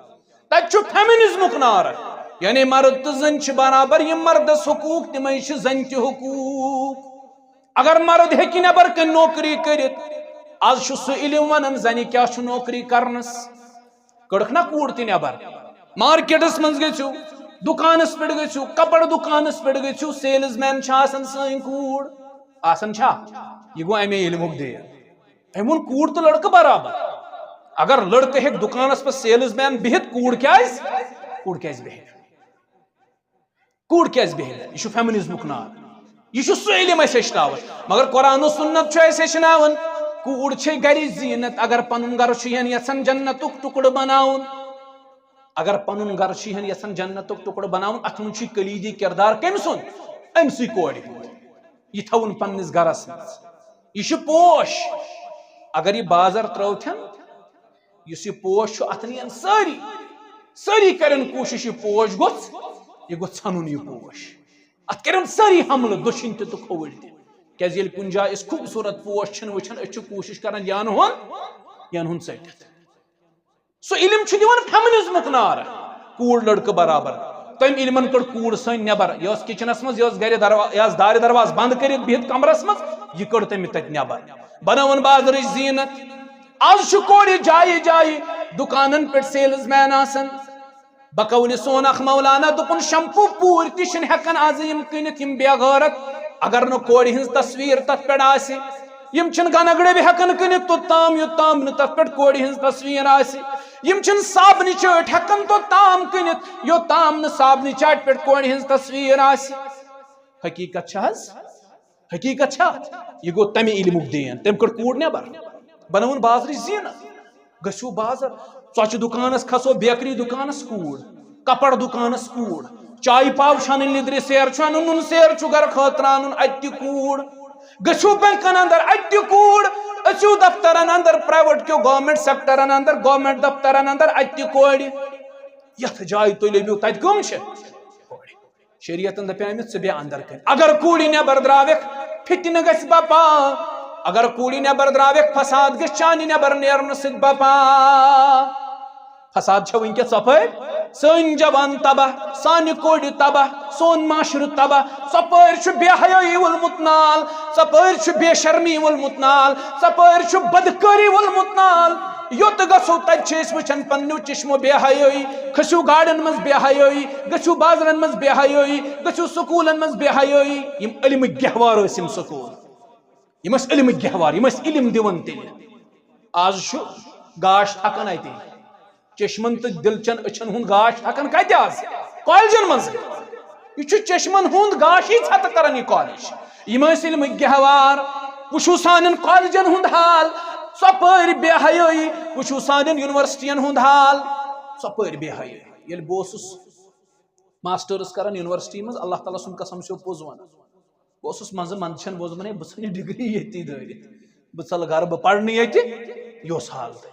تتہِ چھُ فیمنزمُک نعرہ، یعنی مرد تہٕ زٔنۍ چھِ برابر، یِم مردس حقوق، تِمے چھِ زنہِ تہِ حقوق۔ اگر مرد ہیٚکہِ نٮ۪بر کٔنۍ نوکری کٔرِتھ، از چھُ سُہ علم ونان زنہِ کیٛاہ چھُ نوکری کرنس۔ کٔڑٕکھ نا کوٗر تہِ نٮ۪بر، مارکیٹس منٛز گٔژھِو، دُکانس پٮ۪ٹھ گٔژھِو، کپر دُکانس پٮ۪ٹھ گٔژھِو، سیلز مین چھِ آسان سٲنۍ کوٗر، آسان چھا؟ یہِ گوٚو امے علمُک دیر۔ أمۍ ووٚن کوٗر تہٕ لڑکہٕ برابر۔ اگر لڑکہٕ ہیٚکہِ دُکانس پٮ۪ٹھ سیلز مین بِہِتھ، کوٗر کیٛازِ؟ کوٗر کیٛازِ بیٚہہِ نہٕ؟ کوٗر کیٛازِ بیٚہہِ نہٕ؟ یہِ چھُ فیمنزمُک ناو۔ یہِ چھُ سُہ علم اَسہِ ہیٚچھناوان۔ مگر قرآن و سنت چھُ اَسہِ ہیٚچھناوان، کوٗر چھے گرِچ زیٖنت۔ اگر پنُن گرٕ چھُ یَن یَژھان جنتُک ٹُکڑٕ بناوُن، اگر پنُن گرٕ چھُ یَن یَژھان جنتُک ٹُکڑٕ بناوُن، اَتھ منٛز چھُ کلیدی کردار کٔمۍ سُنٛد؟ أمۍ سٕے کورِ ہُنٛد۔ یہِ تھاوُن پننِس گرس منٛز۔ یہِ چھُ پوش۔ اگر یہِ بازر ترٲوتھن، یُس یہِ پوش چھُ، اَتھ نِین سٲری، سٲری کرن کوٗشش یہِ پوش گوٚژھ، یہِ گوٚژھ ژھنُن یہِ پوش۔ اَتھ کرن سٲری حملہٕ، دٔچھِنۍ تہِ تہٕ کھووٕرۍ تہِ۔ کیازِ ییٚلہِ کُنہِ جایہِ أسۍ خوٗبصوٗرت پوش چھِنہٕ وٕچھان، أسۍ چھِ کوٗشِش کران یَن ہُن، یَن ہُن ژٔٹِتھ۔ سُہ علم چھُ دِوان فیمنزمُک نار۔ کوٗر لڑکہٕ برابر۔ تٔمۍ علمن کٔڑ کوٗر سٲنۍ نٮ۪بر۔ یہِ ٲس کچنس منٛز، یہِ ٲس گرِ دروا-، یہِ ٲس دارِ درواز بنٛد کٔرِتھ بِہِتھ کمرس منٛز، یہِ کٔڑ تٔمۍ تتہِ نٮ۪بر۔ بنٲوٕن بازرٕچ زیٖنت۔ آز چھُ کورِ جایہِ جایہِ دُکانن پٮ۪ٹھ سیلز مین آسان۔ بقولِ سون اکھ مولانا دوٚپُن، شمپو پوٗرۍ تہِ چھِنہٕ ہٮ۪کان آز یِم کٕنِتھ، یِم بے غٲرت۔ اگر نہٕ کورِ ہٕنٛز تصویر تتھ پٮ۪ٹھ آسہِ، یِم چھِنہٕ گنہٕ ڈٔبۍ ہٮ۪کان کٕنِتھ توٚتام، یوٚتام نہٕ تتھ پٮ۪ٹھ کورِ ہٕنٛز تصویر آسہِ۔ یِم چھِنہٕ صابنہِ چٲٹۍ ہٮ۪کان توٚتام کٕنِتھ، یوٚتام نہٕ صابنہِ چاٹہِ پٮ۪ٹھ کورِ ہٕنٛز تصویر آسہِ۔ حقیقت چھِ حظ؟ حقیقت چھا؟ یہِ گوٚو تمہِ علمُک دین۔ تٔمۍ کٔڑ کوٗر نٮ۪بر، بنٲوٕن بازرٕچ زیٖنت۔ گٔژھِو بازر، ژۄچہِ دُکانس کھسو، بیکری دُکانس کوٗر، کپر دُکانس کوٗر، چایہِ پاو چھُ انٕنۍ، لیٚدرِ سیر چھُ انُن، نُن سیر چھُ گرٕ خٲطرٕ انُن، اتہِ تہِ کوٗر۔ گٔژھِو بینکن اندر، اتہِ تہِ کوٗر۔ أژِو دفترن اندر، پرائیویٹ کیو گورنمنٹ سیکٹرن اندر، گورنمنٹ دفترن اندر، اتہِ تہِ کورِ۔ یتھ جایہِ تُہۍ لٔبِو، تتہِ کٕم چھِ؟ کورِ۔ شریعتن دپیٛامہِ، ژٕ بیٚہہ اندر کٔنۍ۔ اگر کوٗرِ نٮ۪بر درٛاوکھ، فتنہٕ گژھِ بپا۔ اگر کوٗرِ نٮ۪بر درٛاوکھ، فساد گژھِ چانہِ نٮ۪بر نیرنہٕ سۭتۍ بپا۔ فساد چھا وٕنکیٚس ژۄپٲرۍ؟ سٲنۍ جوان تباہ، سانہِ کورِ تباہ، سون معاشرٕ تباہ۔ ژۄپٲرۍ چھُ بے حیٲیی وولمُت نال، ژۄپٲرۍ چھُ بے شرمی وولمُت نال، ژۄپٲرۍ چھُ بدکٲری وولمُت نال۔ یوٚت گژھو، تتہِ چھِ أسۍ وٕچھان پننیو چشمو بے حیٲیی۔ کھٔسِو گاڑٮ۪ن منٛز بے حیٲیی، گٔژھِو بازرن منٛز بے حیٲیی، گٔژھِو سکوٗلن منٛز بے حیٲیی۔ یِم علمٕکۍ گہوار ٲسۍ یِم سکوٗل، یِم ٲسۍ علمٕکۍ گہوار، یِم ٲسۍ علم دِوان تیٚلہِ۔ آز چھُ گاش تھکان اَتہِ، چشمن تہٕ دِلچن أچھن ہُنٛد گاش تھکان کتہِ آز؟ کالجن منٛز۔ یہِ چھُ چشمن ہُنٛد گاشٕے ژھتہٕ کران یہِ کالج۔ یِم ٲسۍ علمٕکۍ گہوار۔ وٕچھِو سانٮ۪ن کالجن ہُنٛد حال، ژۄپٲرۍ بے حیٲیی۔ وٕچھِو سانٮ۪ن یونیورسٹین ہُنٛد حال، ژۄپٲرۍ بے حیٲیی۔ ییٚلہِ بہٕ اوسُس ماسٹٲرٕس کران یونیورسٹی منٛز، اللہ تعالیٰ سُنٛد قسم چھُ پوٚز ونان، بہٕ اوسُس منٛزٕ منٛدچھان، بہٕ اوسُس دپان، "ہے، بہٕ ژھٕنہٕ ڈگری ییٚتی دٲرِتھ، بہٕ ژلہٕ گرٕ، بہٕ پرنہٕ ییٚتہِ یہِ اوس حال تتہِ۔"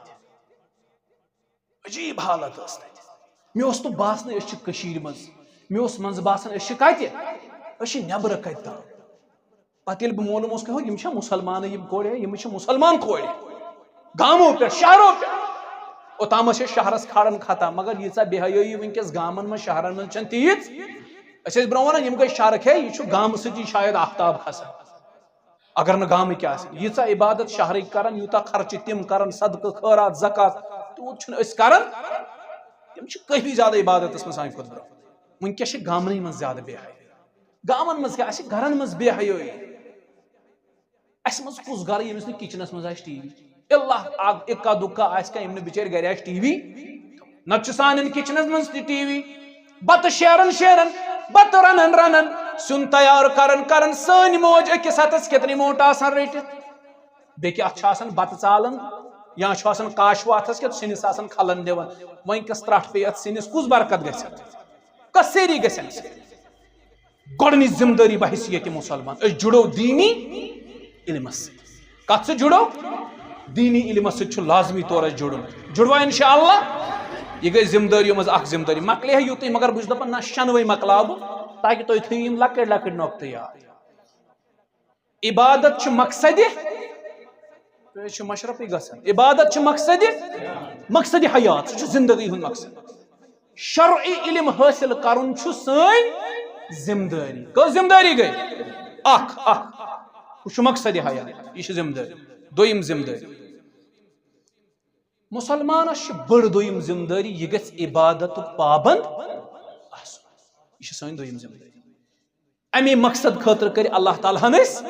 عجیب حالت ٲس تتہِ۔ مےٚ اوس نہٕ باسنٕے أسۍ چھِ کٔشیٖرِ منٛز۔ مےٚ اوس منٛزٕ باسان أسۍ چھِ کتہِ؟ أسۍ چھِ نٮ۪برٕ کتہِ تام۔ پتہٕ ییٚلہِ بہٕ مولوٗم اوس کران، یِم چھا مُسلمانٕے یِم کورِ؟ یِم چھِ مُسلمان کورِ۔ گامو پٮ۪ٹھ، شہرو پٮ۪ٹھ۔ اوٚتام ٲسۍ أسۍ شہرس کھالان خطا، مگر ییٖژاہ بے حیٲیی وٕنکیٚس گامن منٛز، شہرن منٛز چھنہٕ تیٖژ۔ أسۍ ٲسۍ برونٛہہ ونان، یِم گٔے شہرٕکۍ، ہے، یہِ چھُ گامہٕ سۭتی شاید آفتاب کھسان۔ اگر نہٕ گامٕکۍ آسن، ییٖژاہ عبادت شہرٕکۍ کرن، یوٗتاہ خرچہٕ تِم کرن، صدقہٕ، خٲرات، زکات، تیوٗت چھِنہٕ أسۍ کران۔ تِم چھِ کٲفی زیادٕ عبادتس منٛز سانہِ کھۄتہٕ برونٛہہ۔ وٕنکیٚس چھِ گامنٕے منٛز زیادٕ بے حیٲیی۔ گامن منٛز کیٛاہ آسہِ؟ گرن منٛز بے حیٲیی۔ اسہِ منٛز کُس گرٕ ییٚمِس نہٕ کچنس منٛز آسہِ ٹی وی؟ اللہ اکھ اِکا دُکا آسہِ کانٛہہ، یِم نہٕ بِچٲرۍ گرِ آسہِ ٹی وی۔ نتہٕ چھُ سانٮ۪ن کچنس منٛز تہِ ٹی وی۔ بتہٕ شیران شیران، بتہٕ رنان رنان، سیُن تیار کران کران، سٲنۍ موج أکِس ہتس کِتھ ریموٹ آسان رٔٹِتھ۔ بیٚکہِ اتھ چھُ آسان بتہٕ ژالان، یا چھُ آسان کاشوٕ اتھس کِتھ، سِنِس آسان کھلن دِوان۔ وۄنۍ کس ترٹھ پیٚیہِ اتھ سِنِس، کُس برکت گژھِ اتھ؟ کس سیری گژھِ امہِ سۭتۍ؟ گۄڈٕنِچ ذمہٕ دٲری بحیثیت مسلمان، أسۍ جُڑو دیٖنی علمس سۭتۍ۔ کتھ سۭتۍ جُڑو؟ دیٖنی علمس سۭتۍ چھُ لازمی طور اَسہِ جُڑُن۔ جُڑوا انشاءاللہ؟ یہِ گٔے ذمہٕ دٲریو منٛز اکھ ذمہٕ دٲری۔ مۄکلے ہے یُتُے، مگر بہٕ چھُس دپان نہ، شٮ۪نوَے مۄکلاو بہٕ، تاکہِ تُہۍ تھٲیِو یِم لۄکٕٹۍ لۄکٕٹۍ نۄقطہٕ یاد۔ عبادت چھُ مقصدِ، تُہۍ حظ چھِو مشرفٕے گژھان۔ عبادت چھُ مقصدِ، مقصدِ حیات، سُہ چھُ زندگی ہُنٛد مقصد۔ شرعی علم حٲصِل کرُن چھُ سٲنۍ ذمہٕ دٲری۔ کٔژ ذمہٕ دٲری گٔے؟ اکھ، اکھ۔ ہُہ چھُ مقصدِ حیات، یہِ چھِ ذمہٕ دٲری۔ دوٚیِم ذمہٕ دٲری، مسلمانس چھِ بٔڑ دوٚیِم ذمہٕ دٲری، یہِ گژھِ عبادتُک پابند آسُن۔ یہِ چھِ سٲنۍ دوٚیِم ذمہٕ دٲری۔ اَمی مقصد خٲطرٕ کٔرۍ اللہ تعالیٰ ہن أسۍ،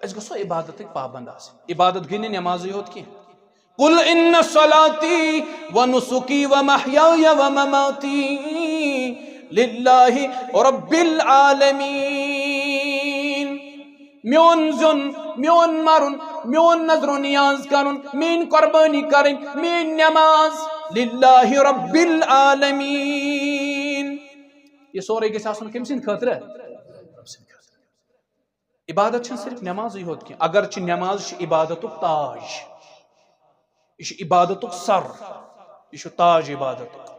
أسۍ گژھو عبادتٕکۍ پابند آسٕنۍ۔ عبادت گٔے نہٕ نٮ۪مازٕے یوت کینٛہہ۔ قل ان صلاتی و نسکی و محیای و مماتی للہ رب العالمین۔ میون زیُن، میون مرُن، میون نظر و نیاز کرُن، میٲنۍ قربٲنی کرٕنۍ، میٲنۍ نماز للہ رب العالمین۔ یہِ سورُے گژھِ آسُن کٔمۍ سٕنٛدِ خٲطرٕ؟ عبادت چھنہٕ صرف نمازٕے یوت کینٛہہ، اگرچہِ نماز چھِ عبادتُک تاج، یہِ چھُ عبادتُک سر، یہِ چھُ تاج عبادتُک،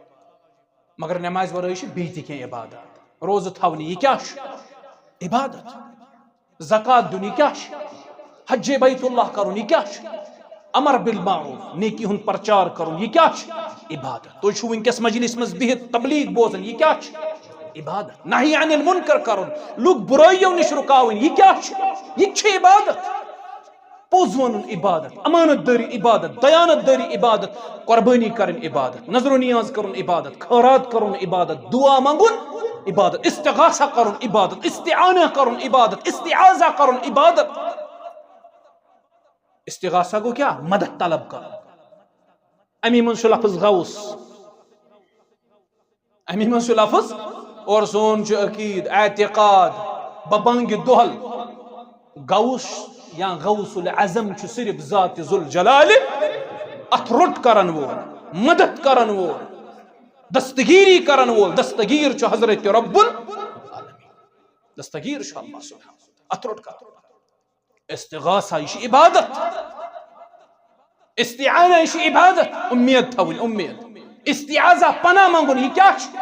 مگر نمازِ ورٲے چھِ بیٚیہِ تہِ کینٛہہ عبادت۔ روزٕ تھاونہِ، یہِ کیٛاہ چھُ؟ عبادت۔ زکوٰۃ دیُن، یہِ کیٛاہ چھُ؟ حج بیت اللہ کرُن، یہِ کیٛاہ چھُ؟ امر بالمعروف، نیکی ہُنٛد پرچار کرُن، یہِ کیٛاہ چھُ؟ عبادت۔ تُہۍ چھِو وٕنکیٚس مجلس منٛز بِہِتھ تبلیغ بوزان، یہِ کیٛاہ چھُ؟ عبادت۔ نہی عن المنکر کرُن، لُکھ بُرٲیو نِش رُکاوٕنۍ، یہِ کیٛاہ چھُ؟ یہِ تہِ چھُ عبادت۔ پوٚز ونُن عبادت، امانت دٲری عبادت، دیانت دٲری عبادت، قربٲنی کرٕنۍ عبادت، نظر و نیاز کرُن عبادت، خٲرات کرُن عبادت، دعا منٛگُن عبادت، استغاثہ کرُن عبادت، استعانہ کرُن عبادت، استعاذہ کرُن عبادت۔ استغاثہ گوٚو کیٛاہ؟ مدد طلب کرُن۔ امی منٛز چھُ لفظ غوث۔ امی منٛز چھُ لفظ، اور سون چھُ عقید، اعتقاد، ببنگِ دۄہل، غوث یا غوث العظم چھُ صرف ذات ذوالجلال، اتھ روٚٹ کرن وول، مدد کرن وول، دستگیری کرن وول، دستگیر چھُ حضرت رب العالمین، دستگیر چھُ اللہ سبحانہ و تعالیٰ، اتھ روٚٹ کرن وول۔ استغاثہ، یہِ چھِ عبادت۔ استعانہ، یہِ چھِ عبادت۔ امید تھاوٕنۍ، امید۔ استعاذہ، پناہ منٛگُن، یہِ کیٛاہ چھُ؟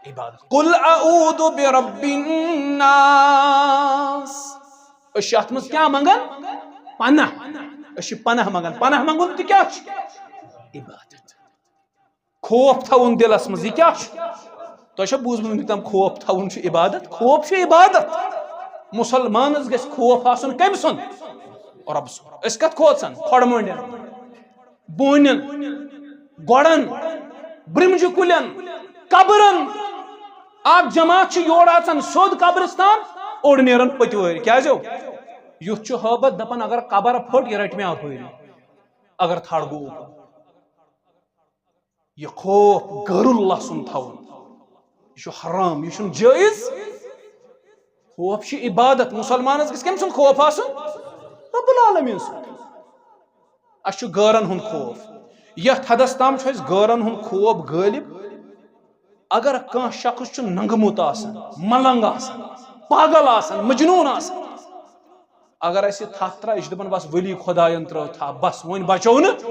عبادت۔ قل اعوذ برب الناس۔ أسۍ چھِ اتھ منٛز کیٛاہ منٛگان؟ پناہ۔ أسۍ چھِ پناہ منٛگان۔ پناہ منٛگُن تہِ کیٛاہ چھُ؟ عبادت۔ خوف تھاوُن دِلس منٛز، یہِ کیٛاہ چھُ؟ تۄہہِ چھا بوٗزمُت وٕنیُک تام خوف تھاوُن چھُ عبادت؟ خوف چھُ عبادت۔ مسلمانس گژھِ خوف آسُن کٔمۍ سُنٛد؟ رۄب سُنٛد۔ أسۍ کتھ کھوژان؟ کھۄڑٕ مٔنٛڈٮ۪ن، بونٮ۪ن، گۄڈن، برمجہِ کُلٮ۪ن، قبرن۔ اکھ جماعت چھِ یورٕ اژان سیوٚد قبرستان، اوٚڑ نیران پٔتۍ وٲرۍ۔ کیٛازِ ہو؟ یُتھ چھُ ہٲبتھ دپان، اگر قبر پھٔٹ، یہِ رٹہِ مےٚ اپٲری، اگر تھڑ گوٚو۔ یہِ خوف غٲر اللہ سُنٛد تھاوُن، یہِ چھُ حرام، یہِ چھُنہٕ جٲیز۔ خوف چھِ عبادت۔ مسلمانس گژھِ کٔمۍ سُنٛد خوف آسُن؟ رب العالمین سُنٛد۔ اَسہِ چھُ غٲرن ہُنٛد خوف۔ یتھ حدس تام چھُ اَسہِ غٲرن ہُنٛد خوف غٲلب، اگر کانٛہہ شخص چھُ ننٛگمُت آسان، ملنگ آسان، پاگل آسان، مجنون آسان، اگر اسہِ تھپھ ترٛایہِ، یہِ چھُ دپان، "بس ولی خداین ترٲو تھپھ، بس وۄنۍ بچو نہٕ،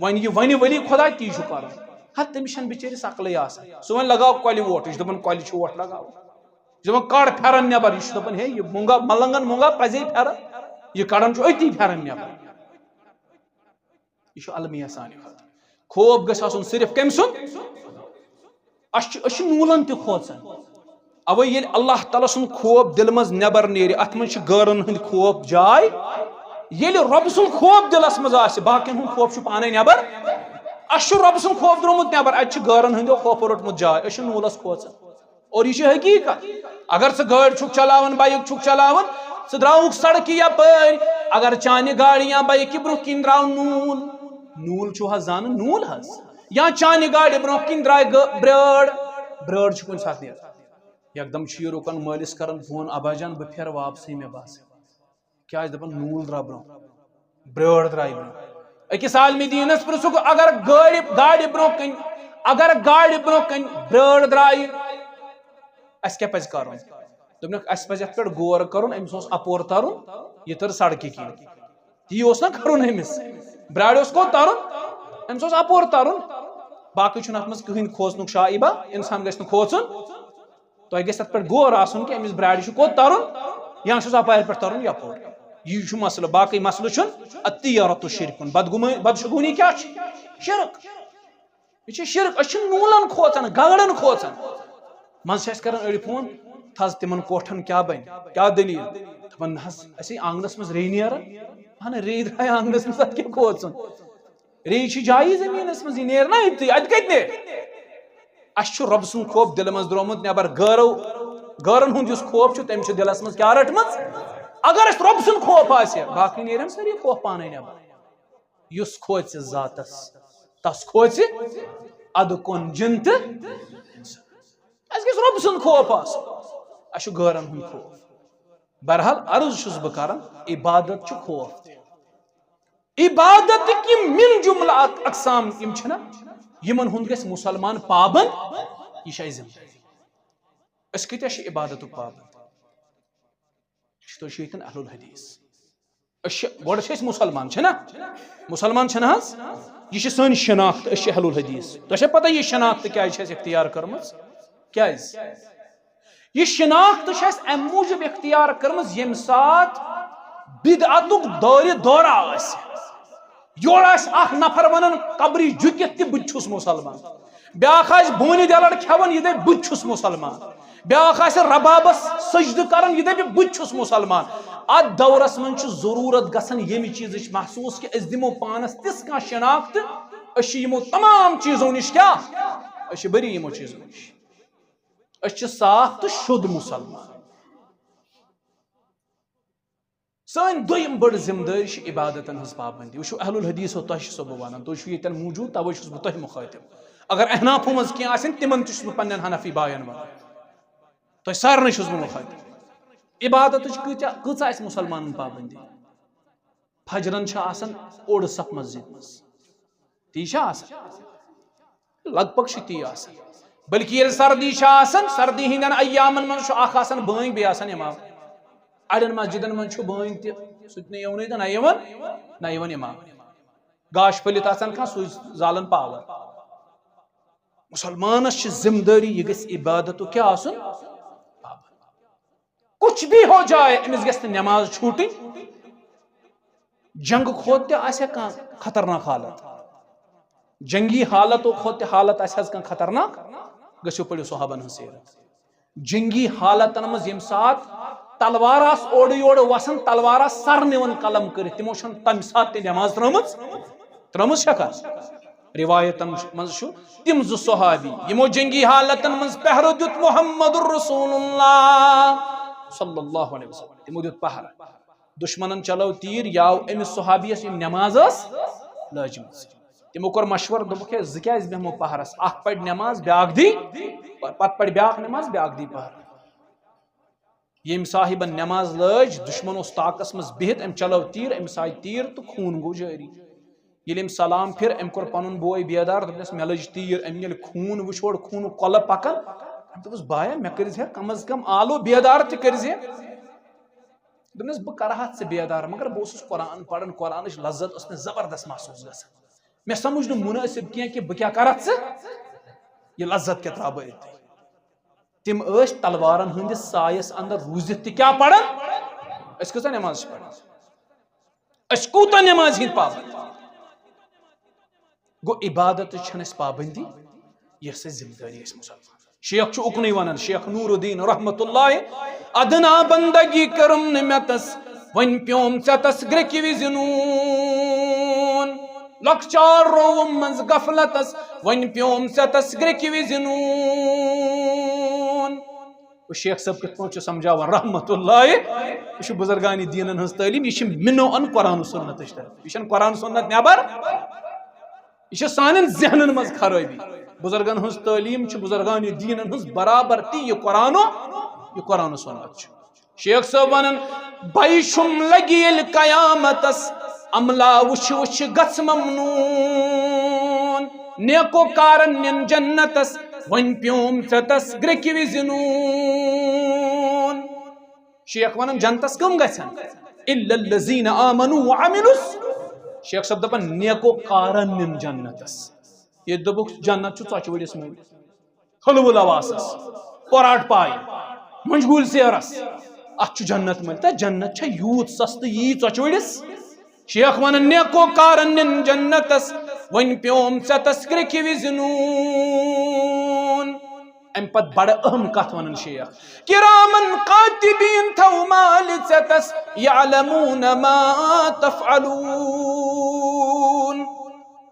وۄنۍ یہِ ونہِ ولی خدا، تی چھُ کرُن۔" ہا، تٔمِس چھنہٕ بِچٲرِس عقلٕے آسان۔ سُہ وۄنۍ لگاو کۄلہِ ووٹ، یہِ چھُ دپان، "کۄلہِ چھُ ووٹ لگاوُن۔" یہِ چھُ دپان، "کڑ پھٮ۪رن نٮ۪بر۔" یہِ چھُ دپان، "ہے، یہِ مونگا، ملنگن مونگا پزے پھٮ۪رن، یہِ کڑان چھُ أتی پھٮ۪رن نٮ۪بر۔" یہِ چھُ المیہ سانہِ خٲطرٕ۔ خوف گژھِ آسُن صرف کٔمۍ سُنٛد؟ اَسہِ چھُ، أسۍ چھِ نوٗلن تہِ کھوژان۔ اَوَے ییٚلہِ اللہ تعالیٰ سُنٛد خوف دِلہٕ منٛز نٮ۪بر نیرِ، اَتھ منٛز چھِ غٲرن ہٕنٛدۍ خوف جاے۔ ییٚلہِ رۄب سُنٛد خوف دِلس منٛز آسہِ، باقین ہُنٛد خوف چھُ پانے نٮ۪بر۔ اَسہِ چھُ رۄب سُنٛد خوف درٛامُت نٮ۪بر، اَتہِ چھِ غٲرن ہٕنٛدیو خوفو روٚٹمُت جاے، أسۍ چھِ نوٗلس کھوژان۔ اور یہِ چھِ حقیٖقت۔ اگر ژٕ گٲڑۍ چھُکھ چلاوان، بایِک چھُکھ چلاوان، ژٕ درٛاوُکھ سڑکہِ یپٲرۍ، اگر چانہِ گاڑِ یا بایِکہِ برٛونٛہہ کِنۍ درٛاو نوٗل، نوٗل چھُو حظ زانان، نوٗل حظ، یا چانہِ گاڑِ برٛونٛہہ کِنۍ درٛاے گٲ-، برٛٲر، برٛٲر چھِ کُنہِ ساتہٕ نیران۔ یکدم چھُ یہِ رُکان، مٲلِس کران فون، "ابا جان، بہٕ پھیرٕ واپسٕے، مےٚ باسان۔" کیٛازِ دَپان، نوٗل درٛاو برٛونٛہہ، برٛٲر درٛاے برٛونٛہہ۔ أکِس عالمِ دیٖنَس پرٛژھُکھ، اگر گٲڑِ، گاڑِ برٛونٛہہ کَنہِ، اگر گاڑِ برٛونٛہہ کَنہِ برٛٲر درٛایہِ، اَسہِ کیٛاہ پَزِ کَرُن؟ دوٚپنَکھ، اَسہِ پَزِ اَتھ پٮ۪ٹھ غور کَرُن، أمِس اوس اَپور تَرُن، یہِ تٔر سڑکہِ کِنۍ۔ تی اوس نہ کَرُن أمِس، برٛارِ اوس کوٚت تَرُن؟ أمِس اوس اَپور تَرُن۔ باقٕے چھُنہٕ اَتھ منٛز کٕہٕنۍ کھوژنُک شایبہ، اِنسان گژھِ نہٕ کھوژُن۔ تۄہہِ گژھِ تَتھ پٮ۪ٹھ غور آسُن کہِ أمِس برٛارِ چھُ کوٚت تَرُن، یا چھُس اَپارِ پٮ۪ٹھ تَرُن یَپٲرۍ۔ یی چھُ مسلہٕ، باقٕے مسلہٕ چھُنہٕ۔ الطیرۃ شرک، بدگُمٲنۍ، بدشگوٗنی کیٛاہ چھِ؟ شرک۔ یہِ چھِ شرک۔ أسۍ چھِ نوٗلَن کھوژان، گگڑَن کھوژان۔ منٛزٕ چھِ اَسہِ کَران أڑۍ فون، "تھَز تِمَن کوٹھَن کیٛاہ بَنہِ؟ کیٛاہ دٔلیٖل؟" دَپان، "نہ حظ، اَسے آنٛگنَس منٛز ریٚیہِ نیران۔" اَہَن، ریٚیہِ درٛاے آنٛگنَس منٛز، اَتھ کیٛاہ کھوژُن؟ ریٚیہِ چھِ جایی زٔمیٖنَس منٛز، یہِ نیرِ نہ أتی، اَتہِ کَتہِ نیرِ؟ اَسہِ چھُ رۄب سُنٛد خوف دِلہٕ منٛز درٛامُت نٮ۪بر۔ غٲرو، غٲرن ہُنٛد یُس خوف چھُ، تٔمۍ چھُ دِلس منٛز کیٛاہ رٔٹمٕژ؟ اگر اَسہِ رۄب سُنٛد خوف آسہِ، باقٕے نیرن سٲری خوف پانے نٮ۪بر۔ یُس کھوژِ ذاتس، تس کھوژِ ادٕ کُن جِن تہٕ اِنسان۔ اَسہِ گژھِ رۄب سُنٛد خوف آسُن۔ اَسہِ چھُ غٲرن ہُنٛد خوف۔ بہرحال، عرض چھُس بہٕ کران، عبادت چھُ خوف تہِ۔ عبادتٕکۍ یِم من جملہ اق-، اقسام یِم چھِنہ، یِمن ہُنٛد گژھِ مُسلمان پابند، یہِ چھِ اَسہِ ذمہٕ دٲری۔ أسۍ کۭتیٛاہ چھِ عبادتُک پابند؟ أسۍ چھِ، تُہۍ چھِو ییٚتٮ۪ن اہل الحدیث۔ أسۍ چھِ، گۄڈٕ چھِ أسۍ مُسلمان، چھِنہ؟ مُسلمان چھِنہ حظ؟ یہِ چھِ سٲنۍ شناخت، أسۍ چھِ اہل الحدیث۔ تۄہہِ چھا پتہ یہِ شناخت کیٛازِ چھِ اَسہِ اختیار کٔرمٕژ؟ کیٛازِ؟ یہِ شناخت چھِ اَسہِ اَمہِ موٗجوٗب اختیار کٔرمٕژ، ییٚمہِ ساتہٕ بدعتُک دورِ دورہ آسہِ، یورٕ آسہِ اکھ نفر ونان قبرِ جُکِتھ تہِ بہٕ تہِ چھُس مُسلمان، بیٛاکھ آسہِ بونہِ دٮ۪لر کھٮ۪وان، یہِ دپہِ بہٕ تہِ چھُس مُسلمان، بیٛاکھ آسہِ ربابس سجدٕ کران، یہِ دپہِ بہٕ تہِ چھُس مُسلمان۔ اتھ دورس منٛز چھُ ضروٗرت گژھان ییٚمہِ چیٖزٕچ محسوٗس کہِ أسۍ دِمو پانس تِژھ کانٛہہ شناخت، أسۍ چھِ یِمو تمام چیٖزو نِش کیٛاہ؟ أسۍ چھِ بری یِمو چیٖزو نِش۔ أسۍ چھِ صاف تہٕ شوٚد مُسلمان۔ سٲنۍ دوٚیِم بٔڑ ذمہٕ دٲری چھِ عبادتن ہٕنٛز پابندی۔ وٕچھِو، اہل الحدیثو، تۄہہِ چھُسو بہٕ وَنان، تُہۍ چھِو ییٚتٮ۪ن موٗجوٗد، تَوَے چھُس بہٕ تۄہہِ مُخٲطِب۔ اگر احنافو منٛز کینٛہہ آسن، تِمن تہِ چھُس بہٕ پننٮ۪ن حنفی باین وَنان۔ تۄہہِ سارنٕے چھُس بہٕ مُخٲطِب۔ عبادتٕچ کۭتیٛاہ، کۭژاہ آسہِ مُسلمانن پابندی؟ فجرن چھِ آسان اوٚڑ صف مسجد منٛز۔ تی چھا آسان؟ لگ بگ چھُ تی آسان۔ بلکہِ ییٚلہِ سردی چھِ آسان، سردی ہٕنٛدٮ۪ن ایامن منٛز چھُ اکھ آسان بٲنۍ، بیٚیہِ آسان امام۔ اڑٮ۪ن مسجدن منٛز چھُ بٲنۍ تہِ، سُہ تہِ نہ یِوانٕے تہٕ نہ یِوان، نہ یِوان امام۔ گاش پھٔلِتھ آسان کانٛہہ، سُے زالان پاور۔ مسلمانس چھِ ذمہٕ دٲری، یہِ گژھِ عبادتُک کیٛاہ آسُن؟ پابند۔ کچھ بھی ہو جائے، أمِس گژھِ نہٕ نماز چھوٗٹٕنۍ۔ جنگ کھۄتہٕ تہِ آسہِ کانٛہہ خطرناک حالت، جنگی حالتو کھۄتہٕ تہِ حالت آسہِ حظ کانٛہہ خطرناک، گٔژھِو پٔرِو صحابن ہٕنٛز سیرت۔ جنگی حالتن منٛز ییٚمہِ ساتہٕ تلوار آسہٕ اورٕ یورٕ وسان، تلوار آسہٕ سر نِوان قلم کٔرِتھ، تِمو چھَنہٕ تَمہِ ساتہٕ تہِ نماز ترٲومٕژ، ترٲومٕژ چھَکھا؟ روایتن منٛز چھُ تِم زٕ صحابی، یِمو جنگی حالتن منٛز پہرٕ دیُت محمد رسول اللہ صلی اللہ علیہ وسلم، تِمو دیُت پہرٕ۔ دشمنن چلٲو تیٖر، یہِ آو أمِس صحابیَس، ییٚمۍ نماز ٲس لٲجمٕژ۔ تِمو کوٚر مشورٕ، دوٚپُکھ، "ہے، زٕ کیٛازِ بیٚہمو پہرس؟ اکھ پرِ نماز، بیٛاکھ دی، پتہٕ پرِ بیٛاکھ نماز، بیٛاکھ دی پہر۔" ییٚمۍ صاحبن نماز لٲج، دشمن اوس طاقس منٛز بِہِتھ، أمۍ چلٲو تیٖر، أمِس آیہِ تیٖر تہٕ خوٗن گوٚو جٲری۔ ییٚلہِ أمۍ سلام پھِر، أمۍ کوٚر پنُن بوے بیدار، دوٚپنس، "مےٚ لٔج تیٖر۔" أمۍ ییٚلہِ خوٗن وُچھ، اورٕ خوٗنُک کۄلہٕ پکان، أمۍ دوٚپُس، "بایا، مےٚ کٔرزِ ہے کم از کم آلو بیدار تہِ کٔرزِ ہے۔" دوٚپنس، "بہٕ کرٕ ہا ژٕ بیدار، مگر بہٕ اوسُس قرآن پران، قرآنٕچ لذت ٲس مےٚ زبردست محسوس گژھان۔ مےٚ سمجھ نہٕ مناسب کینٛہہ کہِ بہٕ کیٛاہ کرٕ ژٕ، یہِ لذت کیٛاہ ترٛاوٕ بہٕ أتھۍ؟" تِم ٲسۍ تلوارن ہٕنٛدِس سایس اندر روٗزِتھ تہِ کیٛاہ پران؟ أسۍ کۭژاہ نماز چھِ پران؟ أسۍ کوٗتاہ نمازِ ہٕنٛدۍ پابند؟ گوٚو، عبادتٕچ چھَنہٕ اَسہِ پابندی، یۄس اَسہِ ذمہٕ دٲری اَسہِ مُسلمان۔ شیخ چھُ اُکنُے وَنان، شیخ نور الدین رحمت اللہ، "ادنا بندگی کٔرٕم نہٕ مےٚ تس، وۄنۍ پیوم ژےٚ تس گرٛیٚکہِ وِزِ نوٗن۔ لۄکچار رووُم منٛز غفلتس، وۄنۍ پیوم ژےٚ تس گرٛیٚکہِ وِزِ نوٗن۔" وۄنۍ شیخ صٲب کِتھ پٲٹھۍ چھُ سمجھاوان رحمت اللہ، یہِ چھُ بُزرگانِ دیٖنن ہٕنٛز تعلیٖم، یہِ چھِ مِنو ان قرآن و سُنتٕچ طرف، یہِ چھَنہٕ قرآن سُنت نٮ۪بر، یہِ چھِ سانٮ۪ن ذہنن منٛز خرٲبی۔ بُزرگن ہٕنٛز تعلیٖم چھِ بُزرگانِ دیٖنن ہٕنٛز برابر تی یہِ قرآن و، یہِ قرآن و سُنت چھُ۔ شیخ صٲب ونان، "بے شُم لگہِ ییٚلہِ قیامتس، عملہ وٕچھِ وٕچھِ گژھِ ممنوٗن۔ نیکو کارن نِن جنتس، وۄنۍ پیوم ژےٚ تس گرٛیٚکہِ وِزِ نوٗن۔" شیخ ونان، جنتس کم گژھن؟ "الا الذین آمنوا وعملوا۔" شیخ صٲب دپان، نیکو کارن نِن جنتس۔ ییٚتہِ دوٚپُکھ جنت چھُ ژۄچہِ وٲلِس مٔلۍ، حلوٕ لواسس، پۄراٹ پایہِ، مجبوٗر زیرس، اتھ چھُ جنت مٔلۍ۔ تہٕ جنت چھےٚ یوٗت سستہٕ، یی ژۄچہِ وٲلِس؟ شیخ ونان، نیکو کارن نِن جنتس، وۄنۍ پیوم ژےٚ تس گرٛیٚکہِ وِزِ نوٗن۔ امہِ پتہٕ بڑٕ اہم کتھ ونان شیخ، کرامن کاتبین تھاو مالہِ ژےٚ تس، یعلمون ما تفعلون۔